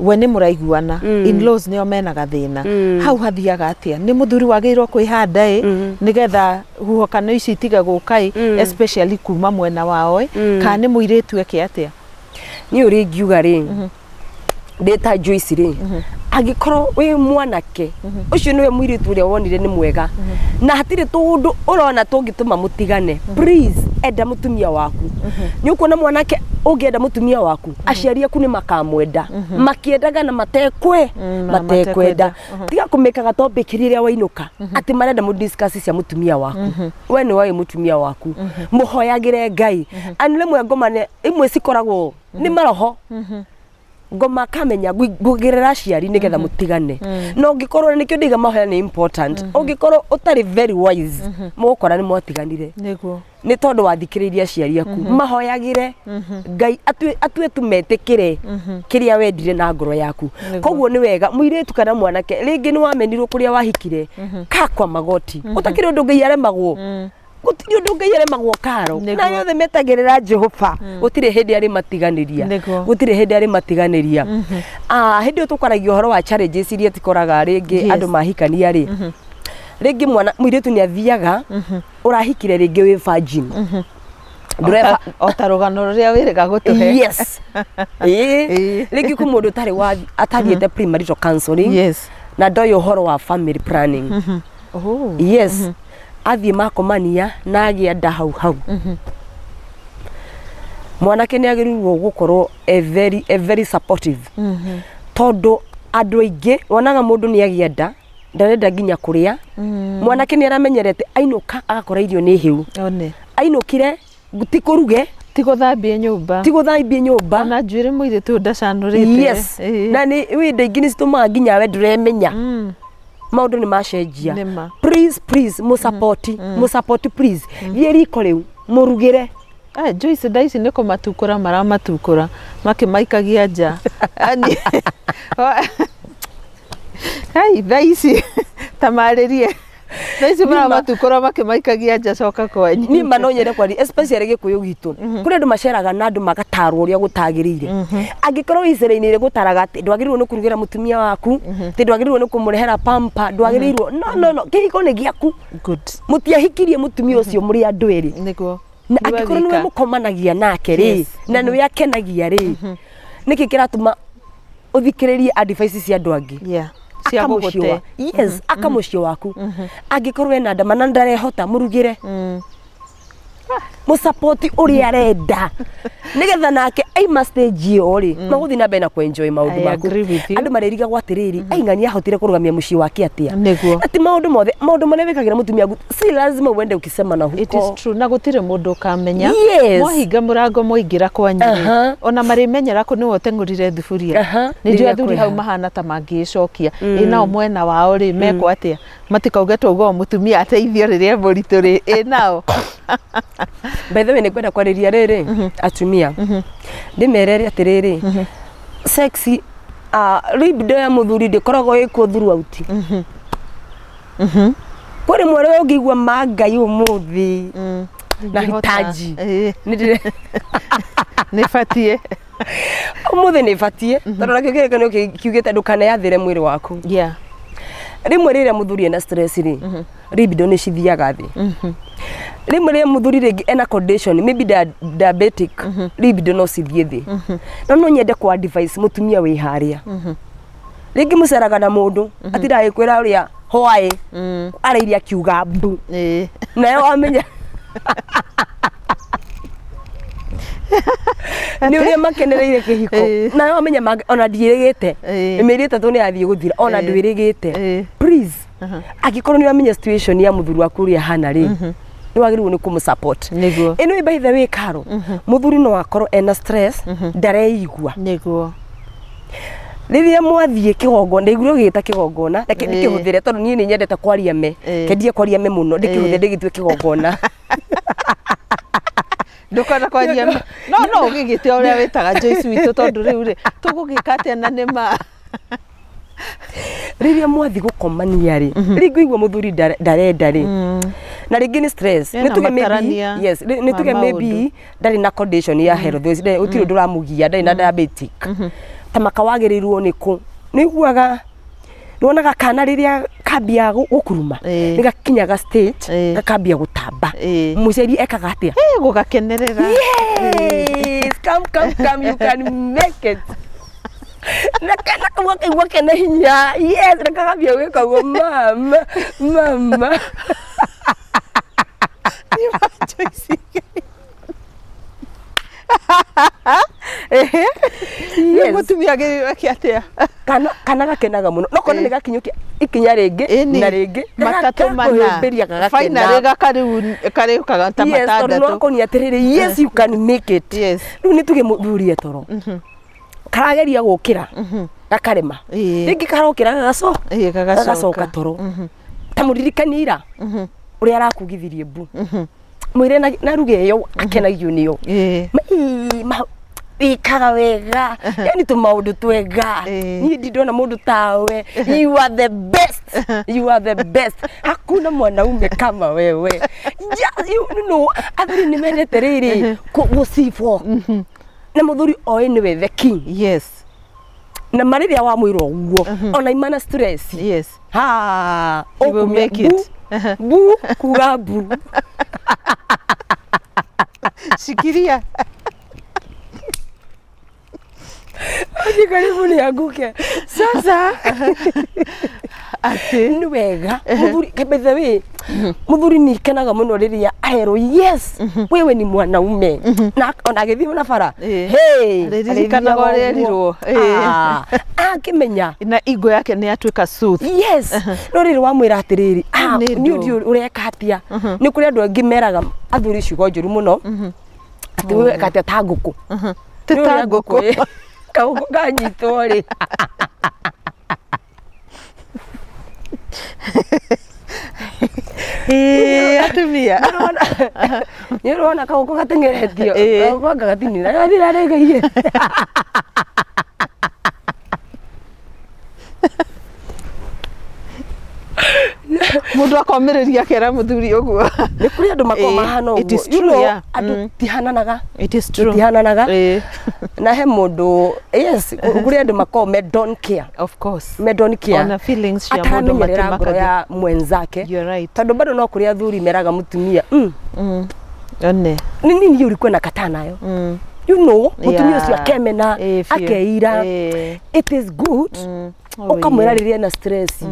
we nĩ mũraiguana, in-laws nĩo mena gathĩna. Hau hathiaga atĩa? Nĩ mũthuri wagĩrĩirwo kwĩhanda ĩ nĩgetha huhũkano ici itige gũka ĩ, especially kuma mwena wao ĩ, kana nĩ mũirĩtu eke atĩa? Niĩ ũrĩa ingiuga rĩ, ndĩ ta Joyce rĩ, angĩkorwo wĩ mwanake, ũcio nĩwe mũirĩtu ũrĩa wonire nĩ mwega na hatirĩ tũndũ ũrona tũngĩtũma mũtigane, please enda mũtumia waku. Nĩ ũkuona mwanake ũngĩenda mũtumia waku, aciari aku nĩ makamwenda makĩendaga na matekwe na matekwenda. Tiga kũmĩkaga topic rĩrĩa wainũka atĩ marenda mũ discuss cia mũtumia waku. We nĩ woĩ mũtumia waku, mũhoyagĩre Ngai. And rĩmwe ngoma imwe cikoragwo nĩ maroho, ngoma akamenya ngũgerera aciari nĩgetha mũtigane. Na ũngĩkorwo, nĩkĩo ndiga mahoya nĩ important, ũngĩkorwo ũtarĩ very wise, mũgũkora nĩ mwatiganire nĩ tondũ wathikĩrĩirie aciari aku. Mahoyagĩre Ngai atue tu metĩkĩre kĩrĩa wendire na ngoro yaku. Koguo nĩ wega mũirĩtu kana mwanake, rĩngĩ nĩ wamenirwo kũrĩa wahikire kakwa magoti, ũtakĩrĩ ũndũ Ngai aremagwo. Gũtirĩ ũndũ Ngai aremagwo, karo. Na yothe metagĩrĩra Jehova, gũtirĩ hĩndĩ arĩ matiganĩria. Gũtirĩ hĩndĩ arĩ matiganĩria. Hĩndĩ ĩyo tũkwaragia ũhoro wa challenges iria tikoraga rĩngĩ andũ mahikania rĩ, rĩngĩ mwana mũirĩtu nĩ athiaga, ũrahikire rĩngĩ wĩ virgin. Ndũreba O ta rũgano rũrĩa wĩrĩga gũtũhe. Yes, ĩĩ. Rĩngĩ kwĩ mũndũ ũtarĩ wa atathiĩte premarital counseling na ndoĩ ũhoro wa family planning. Yes, athiĩ makomania na agĩa nda hau hau. Mwanake nĩ agĩrĩirwo gũkorwo a very supportive. Tondũ andũ aingĩ wonaga mũndũ nĩ agĩa nda ndarenda nginya kũrĩa. Mwanake nĩ aramenyerete ainũka agakora irio nĩ hĩu. One. Ainũkire ti kũruge, ti gũthambie nyũmba, ti gũthambie nyũmba, ona njuĩrĩ mũirĩtu ũyũ ndacanũrĩte. Yes. Na nĩ wĩ ingĩ nĩ citũmaga nginya we ndũremenya. Maũndũ nĩ macenjia. Please please mũsupport, mũsupport please. Thiĩ riko rĩu mũrugĩre. Joyce thaa ici nĩ kũmatukũra maramatukũra makĩmaikagia nja. Yaani hai thaa ici tamarĩrie thaa ici maramatukũra makĩmaikagia nja coka kwanyu. Niĩ ma no nyende kwaria especially gĩkũyũ gitũ. Kũrĩ andũ maceraga na andũ magatarwo ũrĩa gũtagĩrĩire. Angĩkorwo wĩ icera-inĩ rĩgũtaraga atĩ ndwagĩrĩirwo nĩ kũrugĩra mũtumia waku, atĩ ndwagĩrĩirwo nĩ kũmũrehera pamper, ndwagĩrĩirwo no no no, kĩhiko nĩ gĩaku. Good. Mũtiahikirie mũtumia ũcio mũrĩ andũ erĩ. Nĩguo. Na angĩkorwo nĩwe mũkomanagia nake rĩ, na nĩwe akenagia rĩ, nĩkĩ kĩratũma ũthikĩrĩrie advice cia andũ angĩ? Yeah. Cia gũgũte. Yes, aka mũciĩ waku. Angĩkorwo ena nda mana ndarehota mũrugĩre. Mũsupport ũrĩa arenda. Nĩgetha nake aima stage ĩyo rĩ, magũthiĩ na mbere na kũ-enjoy maũndũ maku. Andũ marĩrigagwo atĩrĩrĩ, ai ng'ania ahotire kũrũgamia mũciĩ wake atĩa? Nĩguo. Ati maũndũ mothe, maũndũ marĩa wĩkagĩra mũtumia waku, si lazima uende ukisema na huko. It is true. Na gũtirĩ mũndũ ũkamenya. Yes. Mwahinga mũrango mwaingĩra kwanyu rĩ, ona marĩmenyera kũ nĩwe ũteng'ũrire thuburia. Nĩ njũĩ athuri hau mahana ta mangĩĩcokia. Ĩ nao mwena wao rĩ, mekwo atĩa? Matikauge twauga o mũtumia ateithio rĩrĩa e mũritũ rĩ, ĩ nao. By the way, nĩ ngwenda kwarĩria rĩrĩ atumia ndĩmerere atĩrĩrĩ, sex libido ya mũthuri ndĩkoragwo ĩkuo throughout. Kũrĩ mwarĩ ũngĩigua ma Ngai ũmũthĩ na hitaji nĩ batiĩ ũmũthĩ nĩ batiĩ tondũ nakĩo kĩrĩkanĩro kiugĩte ndũkaneathĩre mwĩrĩ waku. Yeah. Rĩmwe rĩrĩa mũthuri ena stress rĩ, libido nĩ cithiaga thĩ. Rĩmwe rĩrĩa mũthuri rĩngĩ ena condition maybe diabetic, libido no cithiĩ thĩ. No no nyende kwa advice mũtumia wĩ harĩa. Rĩngĩ mũceraga na mũndũ atindaga agĩkwĩra ũrĩa hwaĩ arairie akiuga mbu. Nayo wamenya nĩ ũrĩa makenereire kĩhiko. Nayo wamenya ona ndiĩrĩgĩte. Mĩeri 3 nĩ yathiĩ gũthira ona ndwĩrĩgĩte. Please angĩkorwo nĩ wamenya situation ya mũthuri waku ũrĩa ahana rĩ, nĩ wagĩrĩirwo nĩ kũmũ-support. Nĩguo. Ĩno by the way Karo, mũthuri no akorwo ena stress, ndareigua. Nĩguo. Rĩrĩa mwathiĩ kĩgongona, ndaiguire ũgĩgĩta kĩgongona, reke ndĩkĩhũthĩre tondũ niĩ nĩ nyendete kwaria me. Kendie kwaria me mũno, ndĩkĩhũthĩre ndĩgĩtue kĩgongona. Ndũkwenda kwaria me. No no ũgĩgĩte ũrĩa wĩtaga Joyce witũ tondũ rĩu rĩ, tũgũgĩka atĩa na nĩ ma. Rĩrĩa mwathiĩ gũkomania rĩ, rĩngĩ ũigua mũthuri ndarenda rĩ, na rĩngĩ nĩ stress, nĩ tuge maybe, yes, nĩ tuge maybe ndarĩ na condition ya health, gũtirĩ ũndũ ũramũgia, ndarĩ na diabetic. Ta maka wagĩrĩirwo nĩ kũ, nĩ ũiguaga, nĩ wonaga kana rĩrĩa kambia gũkuruma, nĩ gakinyaga stage, gakambia gũtamba. Mũciari ekaga atĩa? Gũgakenerera. Yes, come come come, you can make it. Na kana kau akaigua kena hinya. Yes, na kakambia gwĩka ũguo, mama, mama. Yes. Mũtumia agĩrĩirwo eke atĩa? Kana gakenaga mũno. No kona nĩ gakinyũkia ikinya rĩngĩ na rĩngĩ matatũ mana. Finally gakarĩu karĩũkaga ta matandatũ. Yes, tondũ no akonia atĩrĩrĩ, yes you can make it. Yes. Rĩu nĩ tuge mũthuri etoro. Karageria gũkĩra gakarema. Rĩngĩ karokĩra gagacoka toro. Ta mũririkanie ira ũrĩa arakugithirie mbu. Mwĩre na ruge ĩyo akenagio nĩyo. Wĩkaga wega, yani tũmaũndũ twega. Niĩ ndindona mũndũ tawe. You are the best. You are the best. Hakuna mwanaume kama wewe. You know, athuri nĩ mendete rĩrĩ gũcibwo. Na mũthuri oĩ nĩwe the king. Yes. Na marĩrĩa wamwĩra ũguo, ona imana stress. Yes. Ha, he will make it. Bu kuga bu. Shikiria. Aje karibu nianguke. Sasa Atĩ Nĩ wega mũthuri, by the way, mũthuri nĩ kenaga mũno rĩrĩa aherwo, "Yes, wewe ni mwanaume," na ona agĩthiĩ na bara. Hey, Ririkanaga ũrĩa erirwo. Ah, akĩmenya na ego yake nĩ yatuĩka soothe. Yes, no rĩrĩ wamwĩra atĩrĩrĩ, "Ah, Nĩ niĩ ndũ. ndiũ ũreka atĩa?" Nĩ kũrĩ andũ angĩ meraga athuri ciugo njũru mũno, atĩ weka atĩa ta ngũkũ. Ti Nĩ ta ũrĩa ngũkũ. Ĩ, kaũkũ kanyitwo rĩ. Ĩĩ, atumia. Nĩ ũrona kaũkũ gateng'eretio, kaũkũ anga gatinina gathira rĩgĩire. Mũndũ akomĩrĩria akera mũthuri ũguo. Nĩ kũrĩ andũ makoragwo mahana It is ũguo. You true, know, andũ tihananaga. It is true. Tutihananaga. Na he mũndũ, yes, kũrĩ andũ makoragwo me don't care. Of course. Me don't care. Ona feelings cia mũndũ Ataramenyerera ngoro matimakagia. ya mwenzake. You're right. Tondũ bado no kũrĩ athuri meraga mũtumia, One. Nĩ nini ulikuwa nakataa nayo?" You know, mũtumia ũcio akemena, Ĩĩ, biũ. akeira. It is good Oh, ũkamwĩra yeah. rĩrĩa ena stress,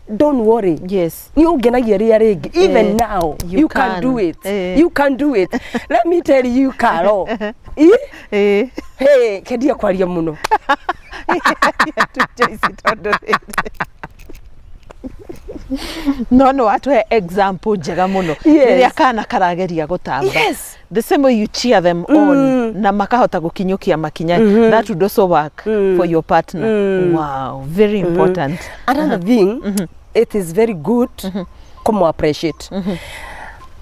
"Don't worry, nĩ ũngenagia rĩrĩa rĩngĩ. Even now You you can can. do it. You can do it." Let me tell you, Caro. Ĩ? Hey, kendia kwaria mũno. Joyce, tondũ rĩrĩ no nĩ watũhe example njega mũno rĩrĩa kana karageria gũtamba, the same way you cheer them on na makahota gũkinyũkia makinya, that would also work for your partner. Wow, very important. Another thing, it is very good kũmũ appreciate.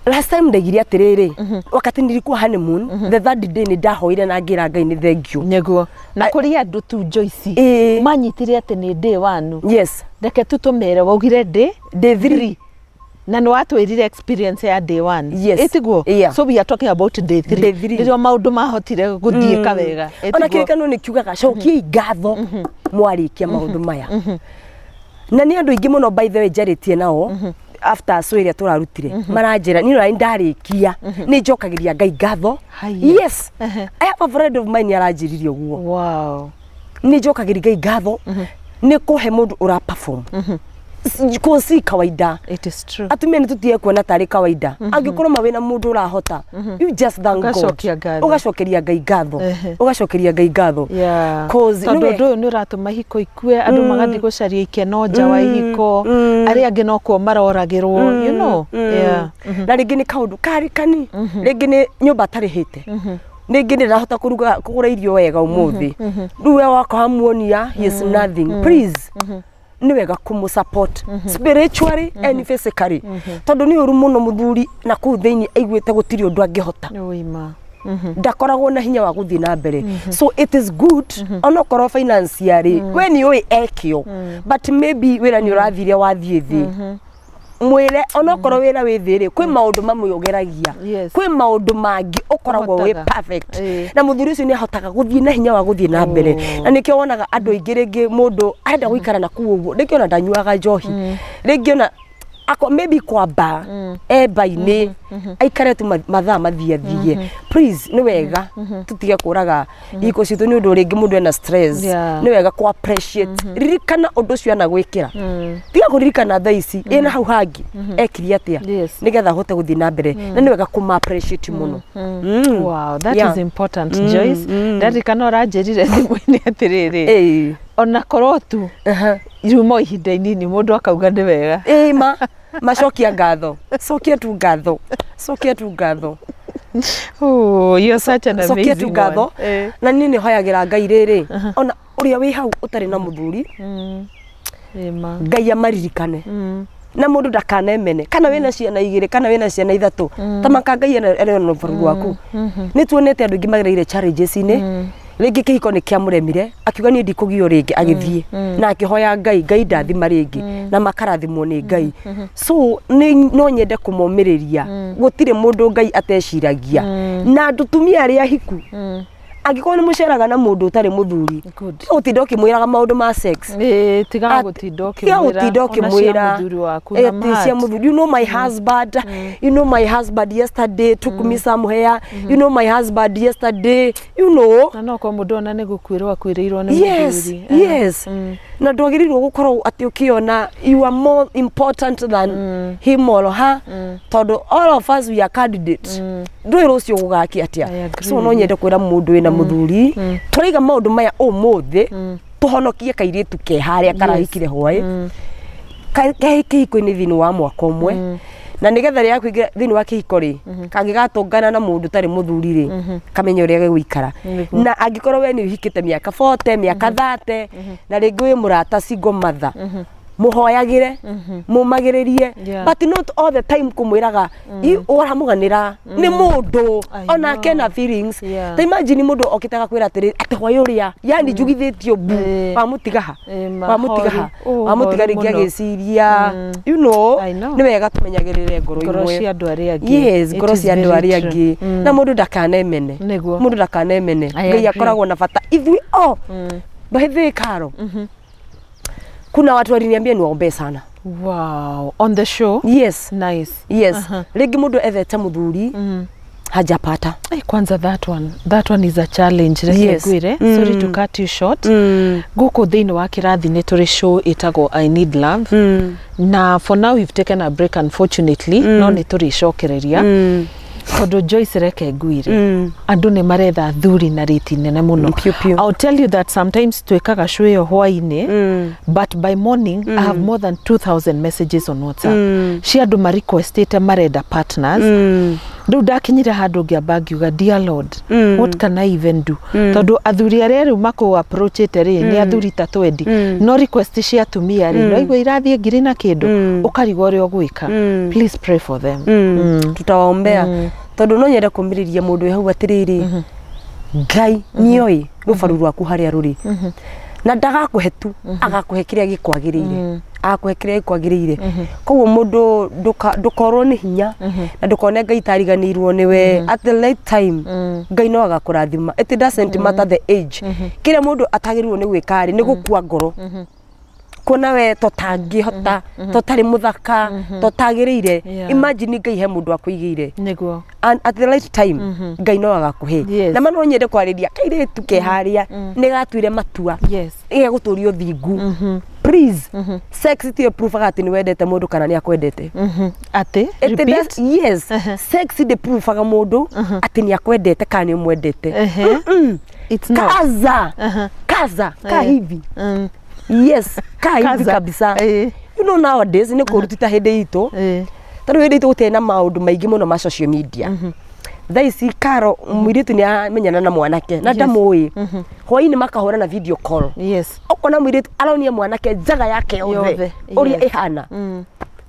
Last time ndaigire atĩrĩrĩ, wakati nilikuwa honeymoon, the third day nĩ ndahoire na ngĩra Ngai nĩ thank you. Nĩguo na kũrĩ andũ tu, Joyce, manyitire atĩ nĩ day one. Reke tu tũmere waugire day Day three. Na nĩ watwĩrire experience ya day one. Yes. Ĩtiguo? Yeah. So we are talking about day three. Day three. Rĩrĩa maũndũ mahotire gũthiĩka wega. Ona Ĩtiguo? kĩrĩkanĩro nĩ kiugaga cokiai ngatho mwarĩkia maũndũ maya. Na nĩ andũ aingĩ mũno, by the way, njarĩtie nao after so ĩrĩa tũrarutire, maranjĩra niĩ ona ndarĩkia nĩ njokagĩria Ngai ngatho. Haiya. Yes, I have a friend of mine aranjĩrire ũguo. Nĩ njokagĩria Ngai ngatho nĩ kũhe mũndũ ũra perform ko si kawaida. It is true. Atumia nĩ tũtige kuona tarĩ kawaida. Angĩkorwo ma wĩna mũndũ ũrahota, you just thank God. Ũgacokia ngatho. Ũgacokeria Ngai ngatho. Ũgacokeria Ngai ngatho. 'Cause Tondũ nĩwe- ũndũ ũyũ nĩ ũratũma ihiko ikue, andũ magathiĩ gũcaria ikeno nja wa ihiko, arĩa angĩ no kuo maroragĩrwo. Yeah. Na rĩngĩ nĩ kaũndũ karĩ kani, rĩngĩ nĩ nyũmba atarĩhĩte, rĩngĩ nĩ ndahota kũruga kũgũra irio wega ũmũthĩ, rĩu we wakwa wamuonia he is nothing. Please, nĩ wega kũmũ support spiritually and physically, tondũ nĩ ũru mũno mũthuri na kũu thĩinĩ aiguĩte gũtirĩ ũndũ angĩhota. Ũima. Ndakoragwo na hinya wa gũthiĩ na mbere. So it is good, onokorwo financially we nĩ ũĩ ekĩo, but maybe wĩra nĩ ũrathire wathiĩ thĩ, mwĩre onokorwo wĩra wĩ thĩ rĩ, kwĩ maũndũ mamwe ũgeragia, kwĩ maũndũ mangĩ ũkoragwo wĩ Ũhotaga. perfect, na mũthuri ũcio nĩ ahotaga gũthiĩ na hinya wa gũthiĩ na mbere. Na nĩkĩo wonaga andũ aingĩ, rĩngĩ mũndũ arenda gũikara na kũu ũguo, rĩngĩ ona ndanyuaga njohi, rĩngĩ ona ako maybe kwamba emba-inĩ aikare tu mathaa mathiathie. Please, nĩ wega tutige kũraga ihiko citũ nĩ ũndũ rĩngĩ mũndũ ena stress. Nĩ wega kũ appreciate, ririkana ũndũ ũcio anagwĩkĩra, tiga kũririkana thaa ici ĩna hau hangĩ ekire atĩa, nĩgetha ahote gũthiĩ na mbere, na nĩ wega kũma appreciate mũno. Wow, that is important, Joyce. Ndarikana ũranjĩrire thimũ-inĩ atĩrĩrĩ, ona korwo tu riuma o ihinda inini, mũndũ akauga nĩ wega. Ĩĩ, ma macokia ngatho, cokia tu ngatho, cokia tu ngatho. Oh, you're such an Cokia amazing tu ngatho. one. Na niĩ nĩ hoyagĩra Ngai rĩrĩ, ona ũrĩa wĩ hau ũtarĩ na mũthuri, Ĩma. Ngai amaririkane, na mũndũ ndakanemene, kana wĩna ciana igĩrĩ kana wĩna ciana ithatũ, ta maka Ngai ere ona ũbaru waku. Nĩ tuonete andũ aingĩ magereire challenges-inĩ, rĩngĩ kĩhiko nĩ kĩamũremire, akiuga niĩ ndikũgio rĩngĩ, agĩthiĩ na akĩhoya Ngai, Ngai ndathima rĩngĩ, na makarathimwo nĩ Ngai. So nĩ no nyende kũmomĩrĩria, gũtirĩ mũndũ Ngai ateciragia. Na ndũtumia arĩa ahiku, angĩkorwo nĩ mũceraga na mũndũ ũtarĩ mũthuri, Good. tiga gũtinda ũkĩmwĩraga maũndũ ma sex. Ĩĩ, tiga gũtinda Tiga ũkĩmwĩra gũtinda ona cia ũkĩmwĩra mũthuri waku na ati cia mat. mũthuri. "You know my husband, you know my husband yesterday took me somewhere, you know my husband yesterday, you know." Na no korwo mũndũ ona nĩ gũkuĩrwo akuĩrĩirwo nĩ Yes. mũthuri. Yes. Na ndwagĩrĩirwo gũkorwo atĩ ũkĩona you are more important than him or her, tondũ all of us, we are candidate. Ndũĩ rũciũ gũgakĩ atĩa. I agree So no with nyende kwĩra mũndũ wĩna mũthuri, tũraiga maũndũ maya ũmũthĩ tũhonokie kairĩtu ke harĩa karahikire hwaĩ ke kĩhiko-inĩ thĩinĩ wa mwaka ũmwe, na nĩgetha rĩrĩa kũingĩra thĩinĩ wa kĩhiko rĩ, kangĩgatũngana na mũndũ ũtarĩ mũthuri rĩ, kamenye ũrĩa gegũikara. Na angĩkorwo we nĩ ũhikĩte mĩaka 40, mĩaka 30, na rĩngĩ wĩ mũrata, single mother, mũhoyagĩre, mũmagĩrĩrie, but not all the time kũmwĩraga ũramũganĩra nĩ mũndũ I onake na feelings. Ta imagine mũndũ okĩte agakwĩra atĩrĩ, atĩ hwaĩ ũrĩa yani njugithĩtio mbu, wamũtiga ha? Wamũtiga ha? Oh, wamũtiga horu rĩngĩ mũno. agĩciria, you know, I know. nĩ wega tũmenyagĩrĩre ngoro Ngoro imwe. cia andũ arĩa angĩ. Yes, It ngoro is cia andũ very arĩa true. angĩ, na mũndũ ndakanemene. Mũndũ ndakanemene. I Ngai agree. akoragwo na bata ithuĩ o bahĩthĩ karo. Kuna watu waliniambia niwaombee sana. Wow, on the show? Yes. Nice. Yes. Rĩngĩ mũndũ ethete mũthuri, hajapata. Hey, kwanza that one is a challenge, reke ngwĩre. Sorry to cut you short. Gũkũ thĩinĩ wa kĩrathi nĩ tũrĩ show ĩtagwo I Need Love, na for now we've taken a break, unfortunately, no nĩ tũrĩcokereria, tondũ Joyce, reke ngwĩre, andũ nĩ maretha athuri na rĩti nene mũno. Piũ, piũ. I'll tell you that sometimes twĩkaga show ĩyo hwaĩ-inĩ, but by morning I have more than 2000 messages on WhatsApp cia andũ marequestĩte marenda partners. Rĩu ndakinyire handũ ngĩamba ngiuga, "Dear Lord, what can I even do?" Tondũ athuri arĩa rĩu makũ approachĩte rĩ, nĩ athuri ta twendi, no request cia atumia rĩ, no igua irathiĩ ngiri na kĩndũ, ũkarigwo ũrĩa ũgwĩka. Please pray for them. Tutawaombea, tondũ no nyende kũmĩrĩria mũndũ wĩ hau atĩrĩrĩ, Ngai nĩoĩ rũbaru rwaku harĩa rũrĩ, na ndagakũhe tu, agakũhe kĩrĩa gĩkwagĩrĩire, agakũhe kĩrĩa gĩkwagĩrĩire. Koguo mũndũ ndũkorwo nĩ hinya na ndũkone Ngai tariganĩirwo nĩwe. At the right time Ngai no agakũrathima. It doesn't matter the age. Kĩrĩa mũndũ atagĩrĩirwo nĩ gwĩka rĩ, nĩ gũkua ngoro kuona we totangĩhota, totarĩ mũthaka, totagĩrĩire. Imagine Ngai he mũndũ akũigĩire, and at the right time Ngai no agakũhe. Na ma no nyende kwarĩria kairĩtu ke harĩa nĩ gatuire matua gĩgũtũria ũthingu. Please, sex tiyo proof atĩ nĩ wendete mũndũ kana nĩ akwendete. Atĩ? It Repeat. Yes, sex ndĩ proofaga mũndũ atĩ nĩ akwendete kana nĩ ũmwendete. It's not. Kaza, kaza ka hivi. Yes, ka hivi. Kaza. Kabisa. You know, nowadays nĩ kũrutita hĩndĩ itũ, tondũ hĩndĩ itũ gũtirĩ na maũndũ maingĩ mũno ma social media. Thaa ici karo mũirĩtu nĩ amenyana na mwanake na ndamũĩ, hwaĩ-inĩ makahũra na video call, ũkona mũirĩtu aronia mwanake njaga yake yothe Yothe, ũrĩa ĩhana.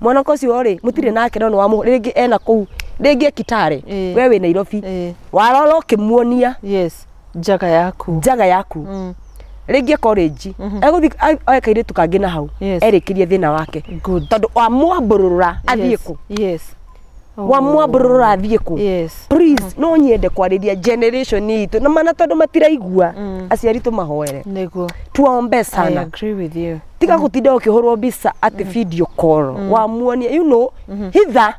Mwanake ũcio rĩ, mũtirĩ nake, no nĩ wamũ rĩngĩ ena kũu, rĩngĩ ekitare, we wĩ Nairobi, warora ũkĩmuonia Yes, njaga yaku. Njaga yaku. Rĩngĩ e college, egũthiĩ oe kairĩtu kangĩ na hau, erĩkĩrie thĩna wake. Tondũ wamwambũrũra athiĩ kũ? Wamwambũrũra athiĩ kũ? Please, no nyende kwarĩria generation itũ na mana, tondũ matiraigua aciari, tũmahoere. Tuombe I sana. agree with you. Tiga gũtinda ũkĩhũrwo mbica atĩ video call wamuonia, you know, hitha,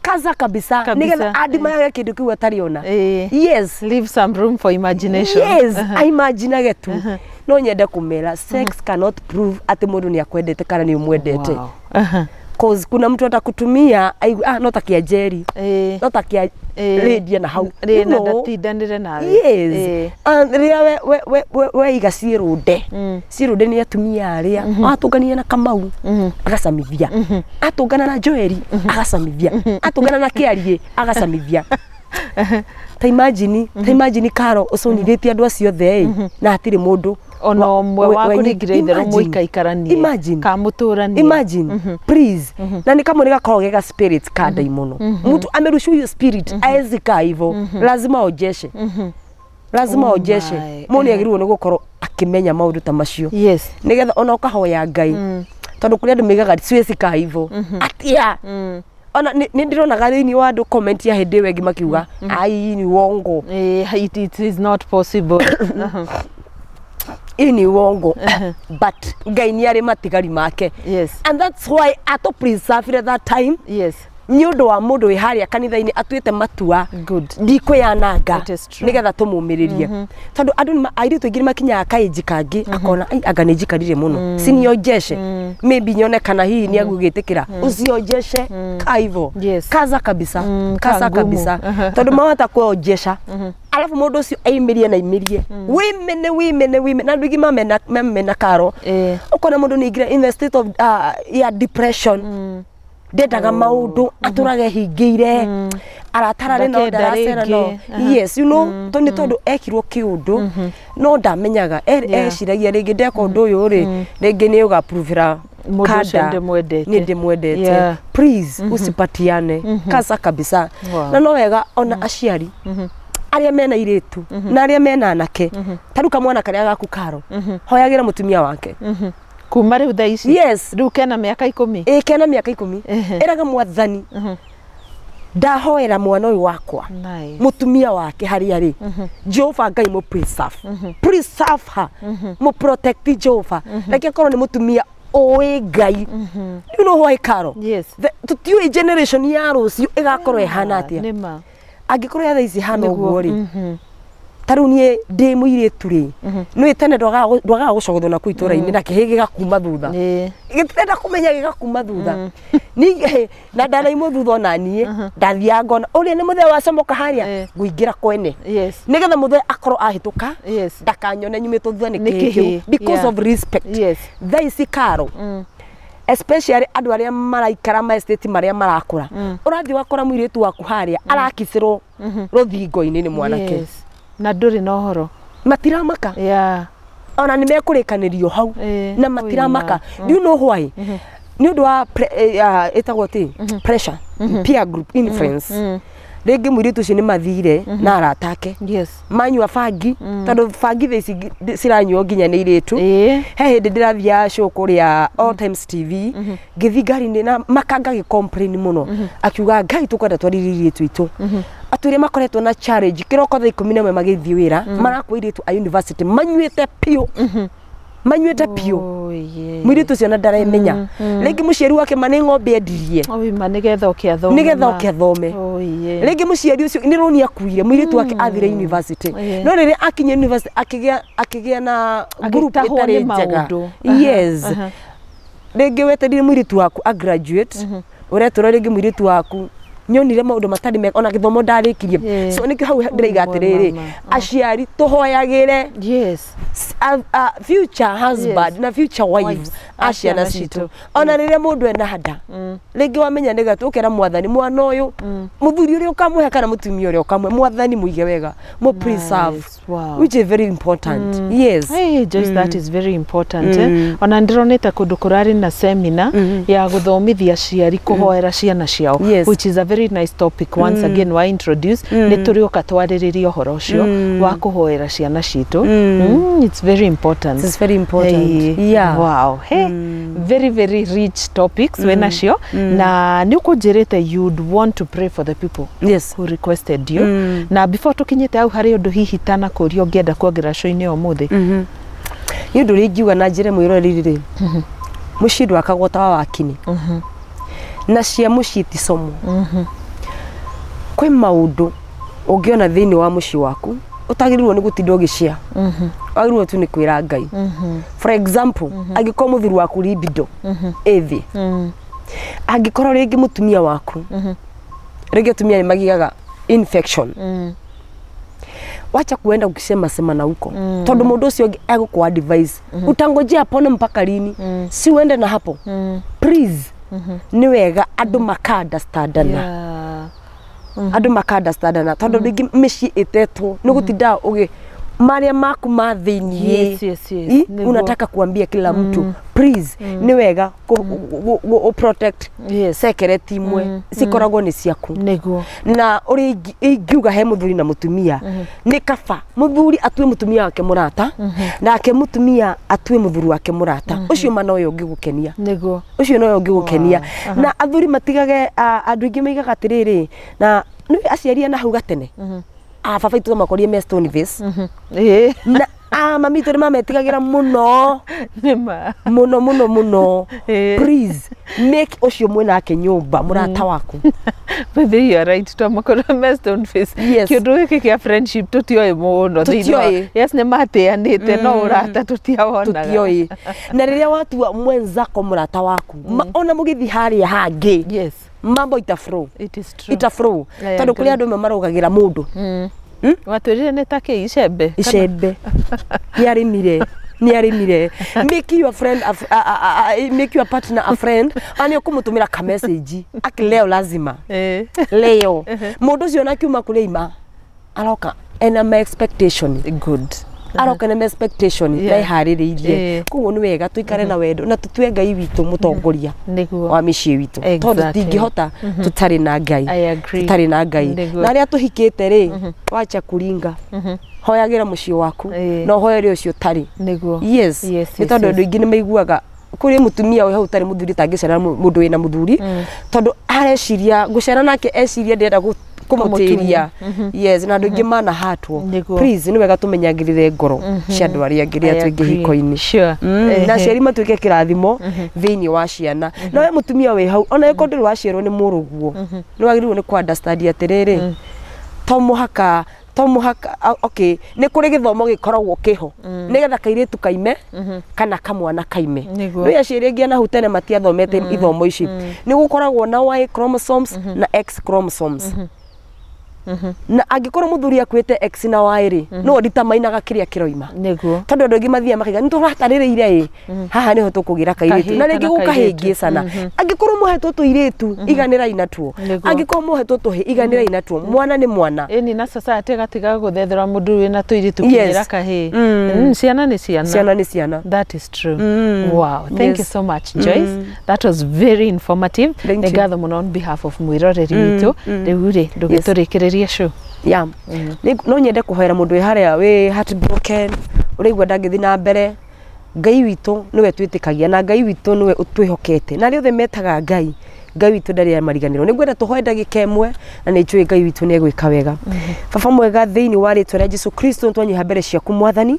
kaza kabisa, Kabisa. nigetha andimayage kĩndũ kĩu atarĩ ona. Yes. Leave some room for imagination. Yes, aimaginage tu. No nyende kũmera, sex cannot prove atĩ mũndũ nĩ akwendete kana nĩ ũmwendete. Cause kuna mtu atakutumia aigue, ah, no ta kĩa Njeri, no ta kĩa Lydia na hau. Rĩ You na know, ndatindanĩre nawe. Yes. And rĩrĩa we weiga ciĩrũnde ciĩrũnde nĩ atumia arĩa atũngania na Kamau agacamithia, atũngana na Joeli agacamithia, atũngana na Kĩariĩ agacamithia. Ta imagine Karo, ũconithĩtie andũ acio othe ĩ, na hatirĩ mũndũ Ona ũmwe wa kũringĩra itherũ Imagine. mũikaikaranie Imagine. ka mũtũranie. Imagine, please. Na ni kama nikakoragwo gega spirit ka ndaimono, mtu amerushwa hiyo spirit, aezi kaa hivyo, lazima ojeshe, lazima Oh ojeshe. my. Mũndũ nĩagĩrĩirwo nĩ gũkorwo akĩmenya maũndũ ta macio, nĩgetha ona ũkahoya Ngai, tondũ kũrĩ andũ maigaga siwezi kaa hivyo atia. Ona nĩ ndĩronaga thĩinĩ wa andũ comment ya hĩndĩ ĩyo ĩngĩ makiuga, ai, ni uongo. It is not possible. Hii ni uongo. But Ngai nĩ arĩ matigari make, and that's why atũ preserve that time. Nĩ ũndũ wa mũndũ wĩ harĩa kanitha-inĩ atuĩte matua Good. ndikũyananga It is true. nĩgetha tũmũmĩrĩrie, tondũ andũ airĩtu aingĩ nĩ makinyaga kaĩnji kangĩ akona, "Ai, anga nĩ njikarire mũno, sinionjeshe, maybe nyone kana hihi nĩ agũgĩtĩkĩra." Usionjeshe kaivo. Kaza kabisa. Kaza ka ngumu. kabisa, tondũ mahota kuonjesha alafu mũndũ ũcio aimĩrie na aimĩrie, wĩmene wĩmene wĩmene, na andũ aingĩ mamena mamena karo. Ũkona mũndũ nĩ aingĩra in the state of ya depression, ndendaga maũndũ, atũraga ehingĩire, aratararĩ no Ndakenda ndaracera no rĩngĩ. Aha. Yes, you know, to nĩ tondũ ekirwo kĩũndũ no ndamenyaga. Eciragia rĩngĩ ndeka ũndũ ũyũ rĩ, rĩngĩ nĩ ũgapuruvĩra. Mũndũ ũcio ndĩmwendete. Nĩ ndĩmwendete. Please, usipatiane, kaza kabisa. Na no wega ona aciari arĩa mena irĩtu na arĩa mena anake, ta rĩu kamwana karĩa gaku karo, hoyagĩra mũtumia wake. Kuma rĩu thaa ici? Yes. Rĩu kena mĩaka 10? Ĩ, kena mĩaka 10. Ĩraga Mwathani, ndahoera mwana ũyũ wakwa, mũtumia wake harĩa rĩ, Jehova Ngai mũ preserve, preserve her, mũ protect. Jehova, reke akorwo nĩ mũtumia ũĩ Ngai. You know why, Karo? Yes. Tũtiũĩ generation ya rũciũ ĩgakorwo ĩhana atĩa. Nĩ ma. Angĩkorwo ya thaa ici hana Nĩguo. ũguo rĩ, ta rĩu niĩ ndĩ mũirĩtu rĩ, nĩ tene ndwagaga gũcogothwo na kũu itũra-inĩ na kĩhĩ gĩgakuma thutha, gĩtirenda kũmenya gĩgakuma thutha. Ningĩ na ndanaimwo thutha, ona niĩ ndathiaga ngona ũrĩa nĩ mũthee wacomoka harĩa, ngũingĩra kwene nĩgetha mũthee akorwo ahĩtũka, ndakanyone nyumĩtwo thutha nĩ Nĩ kĩhĩ kĩhĩ, kĩu, because of respect. Thaa ici karo, especially andũ arĩa maraikara ma estate marĩa marakũra, ũrathiĩ wakora mũirĩtu waku harĩa arakicĩrwo rũthingo-inĩ nĩ mwanake. Na ndũrĩ na ũhoro. Matiramaka. Ona nĩ mekũrĩkanĩrio hau na matiramaka. Do you know why? Nĩ ũndũ wa ĩtagwo atĩ pressure, peer group influence. Rĩngĩ mũirĩtu ũcio nĩ mathire na arata ake, manyua bangi, tondũ bangi thaa ici ciranyuo nginya nĩ irĩtu. He hĩndĩ ndĩrathiaga show kũrĩa All Times TV, ngĩthiĩ ngari-inĩ na makanga gĩ complain mũno, akiuga, "Ngai, tũkwenda twarĩrie irĩtu itũ atwĩre makoretwo na challenge kĩroko thaa 11 magĩthiĩ wĩra, marakua irĩtu a university manyuĩte piũ, manyuĩte piũ." Oh, yeah. Mũirĩtu ũcio na ndaremenya rĩngĩ mũciari wake ma nĩ ng'ombe endirie Oi, ma nĩgetha oke athome. Nĩgetha ma. oke athome. Oh, yeah. Rĩngĩ mũciari ũcio nĩ rũni akuire, mũirĩtu wake athire university, no rĩrĩa akinya university akĩgĩa na group Agĩtahwo ĩtarĩ nĩ njega. maũndũ. Yes. Rĩngĩ weterire mũirĩtu waku a graduate, ũretũra rĩngĩ mũirĩtu waku nyonire maũndũ matarĩ mega, ona gĩthomo ndarĩkirie. So nĩkĩo hau ndĩraiga atĩrĩrĩ, mama. aciari tũhoyagĩre future husband na future wife Wives. a ciana A ciana citũ. citũ. Ona rĩrĩa mũndũ ena nda, rĩngĩ wamenya nĩ gatũ, ũkera Mwathani mwana ũyũ, mũthuri ũrĩa ũkamũhe kana mũtumia ũrĩa ũkamũhe, Mwathani mũige wega, mũ preserve. Nice. Wow. Which is very important, yes. Hey, Joyce, that is very important. Eh? Ona ndĩronete kũndũ kũrarĩ na seminar ya gũthomithia aciari kũhoera ciana ciao, which is a very nice topic. Once again wa introduce, nĩ tũrĩũka twarĩrĩrie ũhoro ũcio wa kũhoera ciana citũ. It's very important. It is very important. Hey, wow. Hey, very very rich topics mm. Wenacio na nĩ ũkũnjĩrĩte you'd want to pray for the people who requested you. Na before tũkinyĩte hau, harĩ ũndũ hihi tanakũria ũngĩenda kuongerera show-inĩ ya ũmũthĩ? Nĩ ũndũ ũrĩa ingiuga na njĩra mwĩroreri rĩ, mũciĩ ndwakagwo tawa wa kini na cia mũciĩ ti somo. Kwĩ maũndũ ũngĩona thĩinĩ wa mũciĩ waku ũtagĩrĩirwo nĩ gũtinda ũgĩcia, wagĩrĩirwo tu nĩ kwĩra Ngai. For example, angĩkorwo mũthuri waku libido ĩ thĩ, angĩkorwo rĩngĩ mũtumia waku, rĩngĩ atumia nĩ magiaga infection, wacha kuenda ukisema sema na huko, tondu mundu ucio ũngĩ egũkũ advise, utangojea apone mpaka lini? Si uende na hapo. Please, nĩ wega andũ maka understandana, andũ maka understandana, tondũ rĩngĩ mĩciĩ ĩtetwo nĩ gũtinda ũgĩ marĩa maku ma thĩiniĩ. Yes. Nĩguo. Unataka kuambia kila mtu. Please, nĩ wega protect secret imwe cikoragwo nĩ ciaku. Na ũrĩa ingiuga he mũthuri na mũtumia, nĩ kaba mũthuri atue mũtumia wake mũrata, nake mũtumia atue mũthuri wake mũrata ũcio, ma noyo ũngĩgũkenia. Ũcio noyo ũngĩgũkenia. Na athuri matigage, andũ aingĩ maigaga atĩrĩrĩ, na nĩ aciari na hau gatene, a baba itũ makorire me stone face. Na Ah, mami witũ nĩ mametigagĩra mũno. Nĩma. Mũno mũno mũno. Ĩĩ. Please make ũcio mwĩnake nyũmba mũrata waku. But you are right, twamakorwo me stone face. Yes. Kĩũndũ gĩkĩ kĩa friendship tũtioĩ mũno thĩinĩ wa- Tũtioĩ. Yes, nĩ matĩanĩte no ũrata tũtiawonaga. Tũtioĩ, na rĩrĩa watua mwenzako mũrata waku, ona mũgĩthiĩ harĩa hangĩ, Yes, mambo ita flow. It is true. Ita flow. I Tondũ kũrĩ agree. andũ amwe marũgagĩra mũndũ. Watwĩrire nĩ ta kĩ, icembe? Icembe nĩ arĩmire, nĩ arĩmire. Make your friend a, make your partner a friend, ani ũkũmũtũmĩra ka message aki leo lazima. Leo mũndũ ũcio ona akiuma kũrĩa ima aroka ena ma expectation. Good. Aroka na ma expectation na ĩharĩrĩirie. Koguo nĩ wega tũikare na wendo na tũtue Ngai witũ mũtongoria Nĩguo. wa mĩciĩ witũ, tondũ tũtingĩhota tũtarĩ na Ngai. I agree. Tũtarĩ na Ngai. Nĩguo. Na arĩa tũhikĩte rĩ, wacha kuringa, hoyagĩra mũciĩ waku na ũhoere ũcio ũtarĩ. Nĩguo. Yes. Nĩ tondũ andũ aingĩ nĩ maiguaga kũrĩ mũtumia wĩ hau ũtarĩ mũthuri tangĩcera mũndũ wĩna mũthuri, tondũ areciria ngũcera nake, eciria ndĩrenda kũmũtĩria. Yes, na andũ aingĩ manahatwo. Nĩguo. Please, nĩ wega tũmenyagĩrĩre ngoro cia andũ arĩa angĩ rĩrĩa I twĩ agree. kĩhiko-inĩ. Na aciari matuĩke kĩrathimo thĩinĩ wa ciana. Na we mũtumia wĩ hau, ona ĩkorwo ndũrĩ waciarwo nĩ mũrũguo, nĩ wagĩrĩirwo nĩ kũ understand atĩrĩrĩ, to mũhaka okay, nĩ kũrĩ gĩthomo gĩkoragwo kĩho nĩgetha kairĩtu kaime kana kamwana kaime. Nĩguo. Nĩ aciari aingĩ na hau tene matiathomete ithomo ici. Nĩ gũkoragwo na Y chromosomes na X chromosomes, na angĩkorwo mũthuri akuĩte X na Y rĩ, no nditamainaga kĩrĩa kĩroima. Nĩguo. Tondũ andũ aingĩ mathiaga makaiga nĩ tũratarĩrĩire ĩ haha nĩho tũkũgĩra kairĩtu Kahĩĩ na rĩngĩ kana gũkahĩngĩcana. Angĩkorwo mũhetwo tũirĩtu, iganĩrai natuo. Nĩguo. Angĩkorwo mũhetwo tũhĩ, iganĩrai natuo. Mwana nĩ mwana. Ĩni, na society ĩgatiga gũthethera mũndũ wĩna tũirĩtu kinyĩra kahĩĩ. Ciana nĩ ciana. Ciana nĩ ciana. That is true. Wow. Thank you so much, Joyce. That was very informative. Thank Nĩ you. ngatho mũno on behalf of mwĩroreri witũ. Rĩu rĩ, ndũgĩtũrĩkĩrĩrie show. Yeah. No nyende kũhoera mũndũ wĩ harĩa wĩ heartbroken, ũraigua ndangĩthiĩ na mbere. Ngai witũ nĩwe twĩtĩkagia, na Ngai witũ nĩwe ũtwĩhokete, na arĩa othe metaga Ngai, Ngai witũ ndarĩ amariganĩrwo. Nĩ ngwenda tũhoe ndagĩka ĩmwe, na nĩ njũĩ Ngai witũ nĩ egwĩka wega. Baba mwega, thĩinĩ wa rĩtwa rĩa Jesu Kristo, nĩ twanyiha mbere ciaku Mwathani,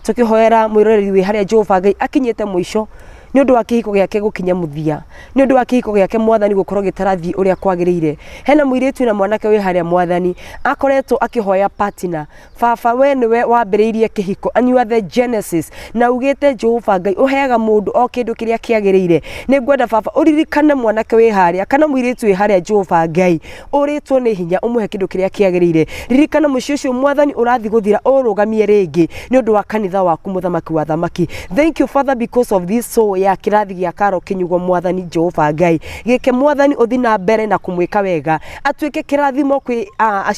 tũkĩhoera mwĩroreri wĩ harĩa Jehova Ngai akinyĩte mũico nĩ ũndũ wa kĩhiko gĩake gũkinya mũthia, nĩ ũndũ wa kĩhiko gĩake Mwathani gũkorwo gĩtarathiĩ ũrĩa kwagĩrĩire. Hena mũirĩtu na mwanake wĩ harĩa Mwathani akoretwo akĩhoya partner. Baba, we nĩwe wambĩrĩirie kĩhiko and you are the genesis, na ugĩte Jehova Ngai ũheaga mũndũ o kĩndũ kĩrĩa kĩagĩrĩire. Nĩ ngwenda baba ũririkane mwanake wĩ harĩa kana mũirĩtu wĩ harĩa Jehova Ngai ũrĩtwo nĩ hinya, ũmũhe kĩndũ kĩrĩa kĩagĩrĩire. Ririkana mũciĩ ũcio Mwathani ũrathiĩ gũthira, ũrũgamie rĩngĩ nĩ ũndũ wa kanitha waku, mũthamaki wa thamaki. Thank you, Father, because of this soul ya kĩrathi gĩa Karo Kĩnyugo. Mwathani Jehova Ngai, gĩke Mwathani ũthi na mbere na kũmwĩka wega, atuĩke kĩrathimo kwĩ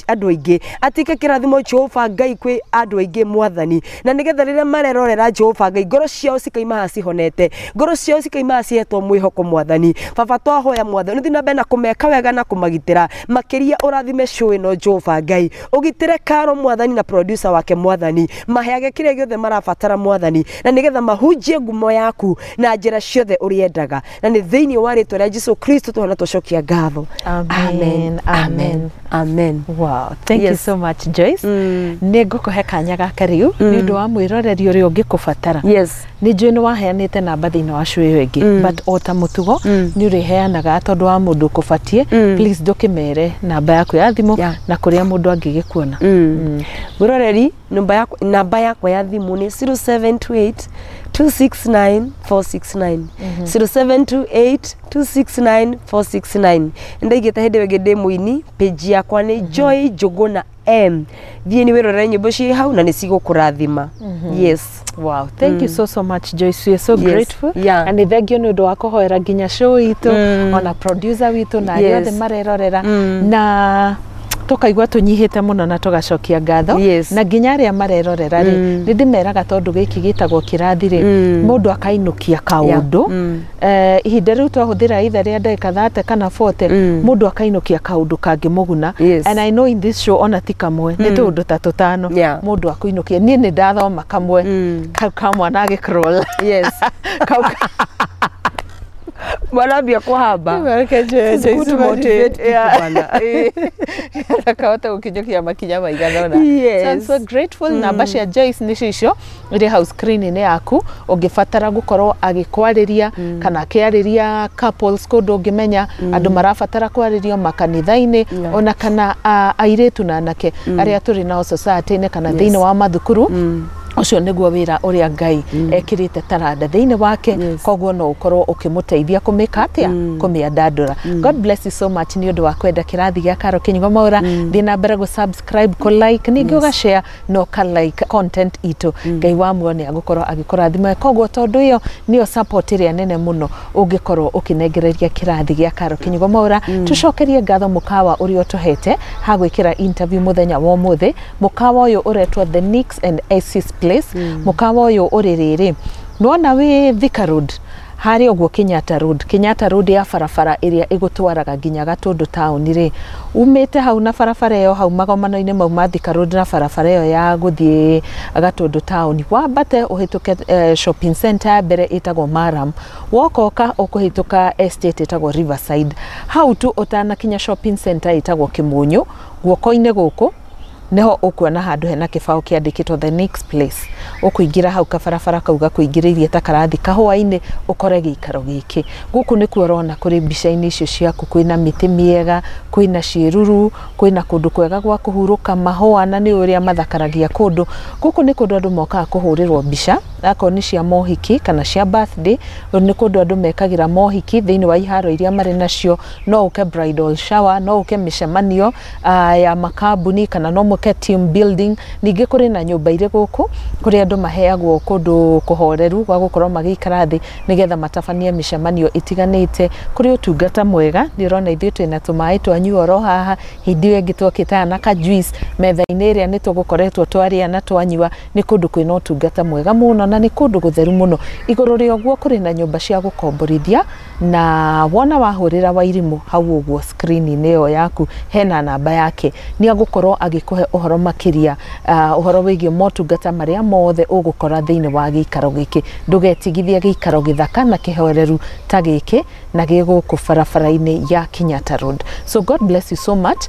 andũ aingĩ, atuĩke kĩrathimo Jehova Ngai kwĩ andũ aingĩ Mwathani, na nĩgetha rĩrĩa marerorera Jehova Ngai, ngoro ciao cikaima haha cihonete, ngoro ciao cikaima haha cihetwo mwĩhoko. Mwathani baba, twahoya Mwathani ũthi na mbere na kũmeka wega na kũmagitĩra makĩria. Ũrathime show ĩno Jehova Ngai, ũgitĩre Karo Mwathani na producer wake Mwathani, maheage kĩrĩa gĩothe marabatara Mwathani, na nĩgetha mahunjie ngumo yaku na njĩra ciothe ũrĩendaga, na nĩ thĩinĩ wa rĩtwa rĩa Jesu Kristo tũhona tũcokia ngatho. Amen. Amen, amen. Wow, thank you so much, Joyce. Nĩ ngũkũhe kanya gaka rĩu nĩ ũndũ wa mwĩroreri ũrĩa ũngĩkũbatara. Nĩ njũĩ nĩ waheanĩte namba thĩinĩ wa show ĩyo ĩngĩ, but o ta mũtugo nĩ ũrĩheanaga tondũ wa mũndũ ũkũbatiĩ. Please ndũkĩmere namba yaku ya thimũ na kũrĩa mũndũ angĩgĩkuona. Mwĩroreri, namba yakwa ya thimũ nĩ 0728 269 469, 0728 269 469. Ndaigĩte hĩndĩ ĩyo ĩngĩ ndĩ mũini, page yakwa nĩ Joy Njũgũna M. Thiĩ nĩ wĩrorere nyĩmbo ciĩ hau na nĩ cigũkũrathima. Yes. Wow, thank you so so much, Joyce. We are so grateful. Na nĩ thengio nĩ ũndũ wa kũhoera nginya show itũ, ona producer witũ na arĩa othe marerorera, na tũkaigua tũnyihĩte mũno na tũgacokia ngatho. Na nginya arĩa marerorera rĩ, nĩ ndĩmeraga tondũ gĩkĩ gĩtagwo kĩrathi rĩ, mũndũ akainũkia kaũndũ. Ihinda rĩu twahũthĩra itha rĩa ndagĩka 30 kana 40, mũndũ akainũkia kaũndũ kangĩmũguna. And I know in this show ona ti kamwe, nĩ tũũndũ ta tũtano mũndũ akũinũkia. Niĩ nĩ ndathoma kamwe kau ka mwana agĩcrawl. Kau Mwana kũhamba. It's good to motivate people, bana. Akahota gũkinyũkia makinya maigana ũna. Yes. So I'm so grateful. Namba cia Joyce nĩcio icio irĩ hau screen-inĩ yaku, ũngĩbatara gũkorwo agĩkwarĩria kana akĩarĩria couples kũndũ ũngĩmenya andũ marabatara kwarĩrio makanitha-inĩ, ona kana airĩtu na anake arĩa tũrĩ nao society-inĩ kana thĩinĩ wa mathukuru. Ũcio nĩguo wĩra ũrĩa Ngai ekĩrĩte taranda thĩinĩ wake. Koguo no ũkorwo ũkĩmũteithia kũmĩka atĩa, kũmĩandandũra. God bless you so much nĩ ũndũ wa kwenda kĩrathi gĩa Karo Kĩnyugo Mwaũra. Thiĩ na mbere gũ subscribe, kũ like, ningĩ ũga share na ũka like content itũ. Ngai wa muoyo nĩ agũkorwo agĩkũrathima. Koguo tondũ ĩyo nĩyo support ĩrĩa nene mũno ũngĩkorwo ũkĩnengereria kĩrathi gĩa Karo Kĩnyugo Mwaũra. Tũcokerie ngatho mũkawa ũrĩa ũtũhete ha gwĩkĩra interview mũthenya wa ũmũthĩ. Mũkawa ũyũ ũretwo The Nicks and Aces Place. Mũkawa ũyũ ũrĩ rĩrĩ nĩwona wĩ Thika Road harĩa ũguo, Kenyatta Road, Kenyatta Road ya barabara ĩrĩa ĩgũtwaraga nginya Gatũndũ taũni rĩ, umĩte hau na barabara ĩyo hau magomano-inĩ mau ma Thika Road na barabara ĩyo ya gũthiĩ Gatũndũ taũni, wambate ũhĩtũke shopping center ya mbere ĩtagwo Maram, wokoka ũkũhĩtũka estate ĩtagwo Riverside. Hau tu ũtanakinya shopping center ĩtagwo Kĩmũnyũ, guoko-inĩ gũkũ niho ũkuona handũ hena kĩbaũ kĩandĩkĩtwo The Next Place. Ũkũingĩra hau kabarabara kau gakũingĩrĩirie ta karathi kahũa-inĩ, ũkore gĩikaro gĩkĩ. Gũkũ nĩkuo ũrona kũrĩ mbica-inĩ icio ciaku, kwĩna mĩtĩ mĩega, kwĩna ciĩruru, kwĩna kũndũ kwega gwa kũhurũka, mahũa na nĩ ũrĩa mathakaragia kũndũ. Gũkũ nĩ kũndũ andũ mokaga kũhũrĩrwo mbica, akorwo nĩ cia mohiki kana cia birthday. Nĩ kũndũ andũ mekagĩra mohiki thĩinĩ wa iharo iria marĩ nacio. No ũke bridal shower, no ũke mĩcemanio ya makambuni, kana no mũke team building. Ningĩ kũrĩ na nyũmba irĩ gũkũ kũrĩa andũ maheagwo kũndũ kũhoreru gwa gũkorwo magĩikara thĩ nĩgetha matabanie mĩcemanio ĩtiganĩte. Kũrĩ ũtungata mwega. Nĩ ũrona ithuĩ twĩna tũmaĩ twanyua oro haha, hĩndĩ ĩyo ĩngĩ twokĩte na ka juice metha-inĩ ĩrĩa nĩ tũgũkoretwo twarĩa na twanyua. Nĩ kũndũ kwĩna ũtungata mwega mũno na nĩ kũndũ gũtheru mũno. Igũrũ rĩa ũguo kũrĩ na nyũmba cia gũkomborithia, na wona wahũrĩra Wairimũ hau ũguo screen-inĩ ĩyo yaku hena namba yake, nĩ agũkorwo agĩkũhe ũhoro makĩria, ũhoro wĩgiĩ motungata marĩa mothe ũgũkora thĩinĩ wa gĩikaro gĩkĩ. Ndũgetigithie gĩikaro gĩthaka na kĩhoreru ta gĩkĩ na gĩ gũkũ barabara-inĩ ya Kenyatta Road. So God bless you so much.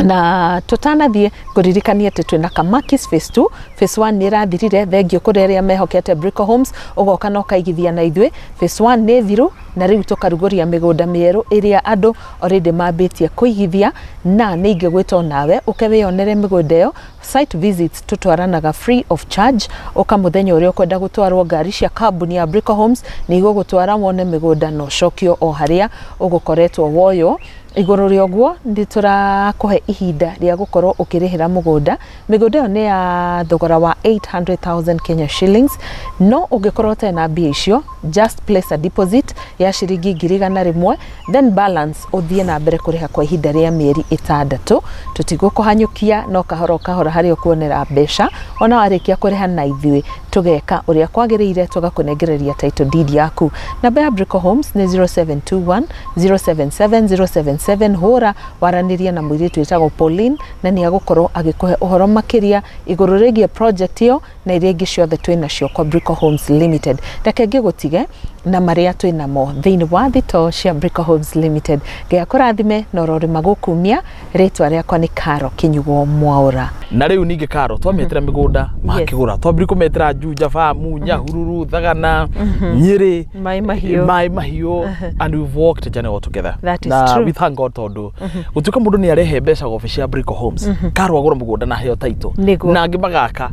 Na tũtanathiĩ, ngũririkanie atĩ twĩna Kamakis phase 2. Phase 1 nĩ ĩrathirire. Thengio kũrĩ arĩa mehokete Brico Homes, ũgoka na ũkaigithia na ithuĩ. Phase 1 nĩ thiru na rĩu tũkarugũria mĩgũnda mĩerũ ĩrĩa andũ already mambĩtie kũigithia, na nĩ ingĩgwĩta nawe ũke wĩyonere mĩgũnda ĩyo. Site visits tũtwaranaga free of charge. Ũka mũthenya ũrĩa ũkwenda gũtwarwo, ngari cia kambuni ya Brico Homes nĩ igũgũtwara wone mĩgũnda na ũcokio o harĩa ũgũkoretwo woywo. Igũrũ rĩa ũguo nĩ tũrakũhe ihinda rĩa gũkorwo ũkĩrĩhĩra mũgũnda. Mĩgũnda ĩyo nĩ ya thogora wa 800,000 Kenya shillings, no ũngĩkorwo ũtarĩ na mbia icio, just place a deposit ya ciringi 100,000, then balance ũthiĩ na mbere kũrĩha kwa ihinda rĩa mĩeri 6. Tũtigũkũhanyũkia, no kahora o kahora harĩa ũkuonera mbeca. Ona warĩkia kũrĩha na ithuĩ tũgeka ũrĩa kwagĩrĩire, tũgakũnengereria title deed yaku. Namba ya Brico Homes nĩ 0721 077 077. Hũra waranĩrie na mũirĩtu wĩtagwo Pauline na nĩ agũkorwo agĩkũhe ũhoro makĩria igũrũ rĩgiĩ project ĩyo na iria ingĩ ciothe twĩ nacio kwa Brico Homes Limited. Reke ngĩgũtige na marĩa twĩ namo thĩinĩ wa thitoo cia Brico Homes Limited. Ngai akũrathime na ũrorĩma gũkumia. Rĩtwa rĩakwa nĩ Karo Kĩnyugo Mwaũra. Na rĩu ningĩ Karo twametera mĩgũnda makĩgũra, twambire kũmetera Juja Farm, Nyahururu, Thagana, Nyĩrĩ, Maĩ Mahiũ. Maĩ Mahiũ, and we've walked a journey all together. That is na true. We thank God tondũ gũtuĩka mũndũ nĩ arehe mbeca obici ya Brico Homes, Karo agũra mũgũnda na aheo title na angĩ magaka,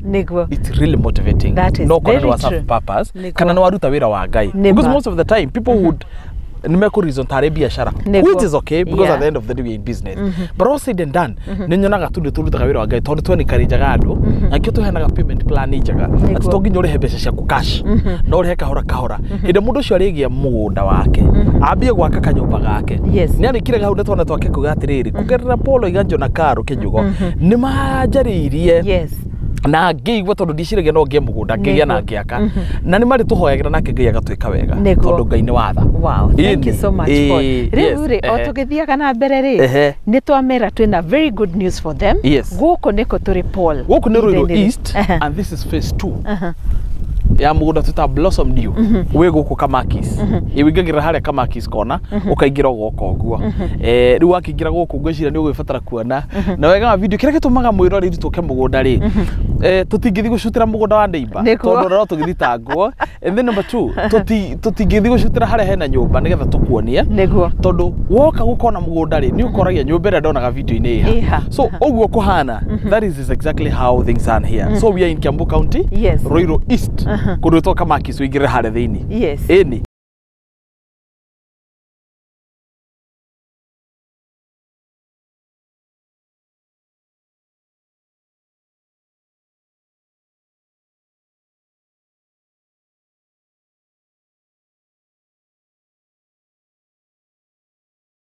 it's really motivating. That is no kona very nĩ wa serve true. purpose kana nĩ waruta wĩra wa Ngai, because most of the time people would nĩ mekũ reason tarĩ biacara, which is okay because at the end of the day we are in business, but all said and done nĩ nyonaga tu nĩ tũrutaga wĩra wa Ngai tondũ twenikarinjaga andũ na kĩo tũheanaga payment plan njega atĩ to nginya ũrĩhe mbeca ciaku cash, no ũrĩhe kahora kahora. Hĩndĩ mũndũ ũcio arĩgĩa mũgũnda wake, ambie gwaka kanyũmba gake, nĩ arĩkire hau nĩ twana twake kuga atĩrĩrĩ, kũgerera Paul Iganjo na Karo Kĩnyugo nĩ manjarĩirie na ngĩigua tondũ ndiciragia no ngĩe mũgũnda ngĩgĩa na ngĩaka, na nĩ marĩ tũhoyagĩra nake Ngai agatwĩka wega tondũ Ngai nĩ watha. Wow, thank you so much, Paul. Rĩu rĩ, o tũgĩthiaga na mbere rĩ, nĩ twamera twĩna very good news for them. Gũkũ nĩkũ tũrĩ, Paul? Gũkũ nĩ Ruiru East and this is phase 2. Ya mũgũnda twĩtaga Blossom Dew wĩ gũkũ Kamakis. Ĩ wĩingagĩrĩra harĩa Kamakis kona, ũkaingĩra ũgoka ũguo. Rĩu wakĩingĩra gũkũ, ngwĩciria nĩ ũgwĩbatara kuona na wega wa video kĩrĩa gĩtũmaga mwĩroreri tũke mũgũnda rĩ, tũtingĩthiĩ gũcutĩra mũgũnda wa neighbor tondũ no tũgĩthitangwo. And then number two, tũtingĩthiĩ gũcutĩra harĩa hena nyũmba nĩgetha tũkuonie, tondũ woka gũkona mũgũnda rĩ, nĩ ũkoragia nyũmba ĩrĩa ndonaga video-inĩ Ĩha. ĩha. So ũguo kũhana, that is exactly how things are here. So we are in Kiambu County, Ruiru East, kũndũ gwĩtwo Kamakis, wĩingĩre harĩa thĩinĩ. Ĩni.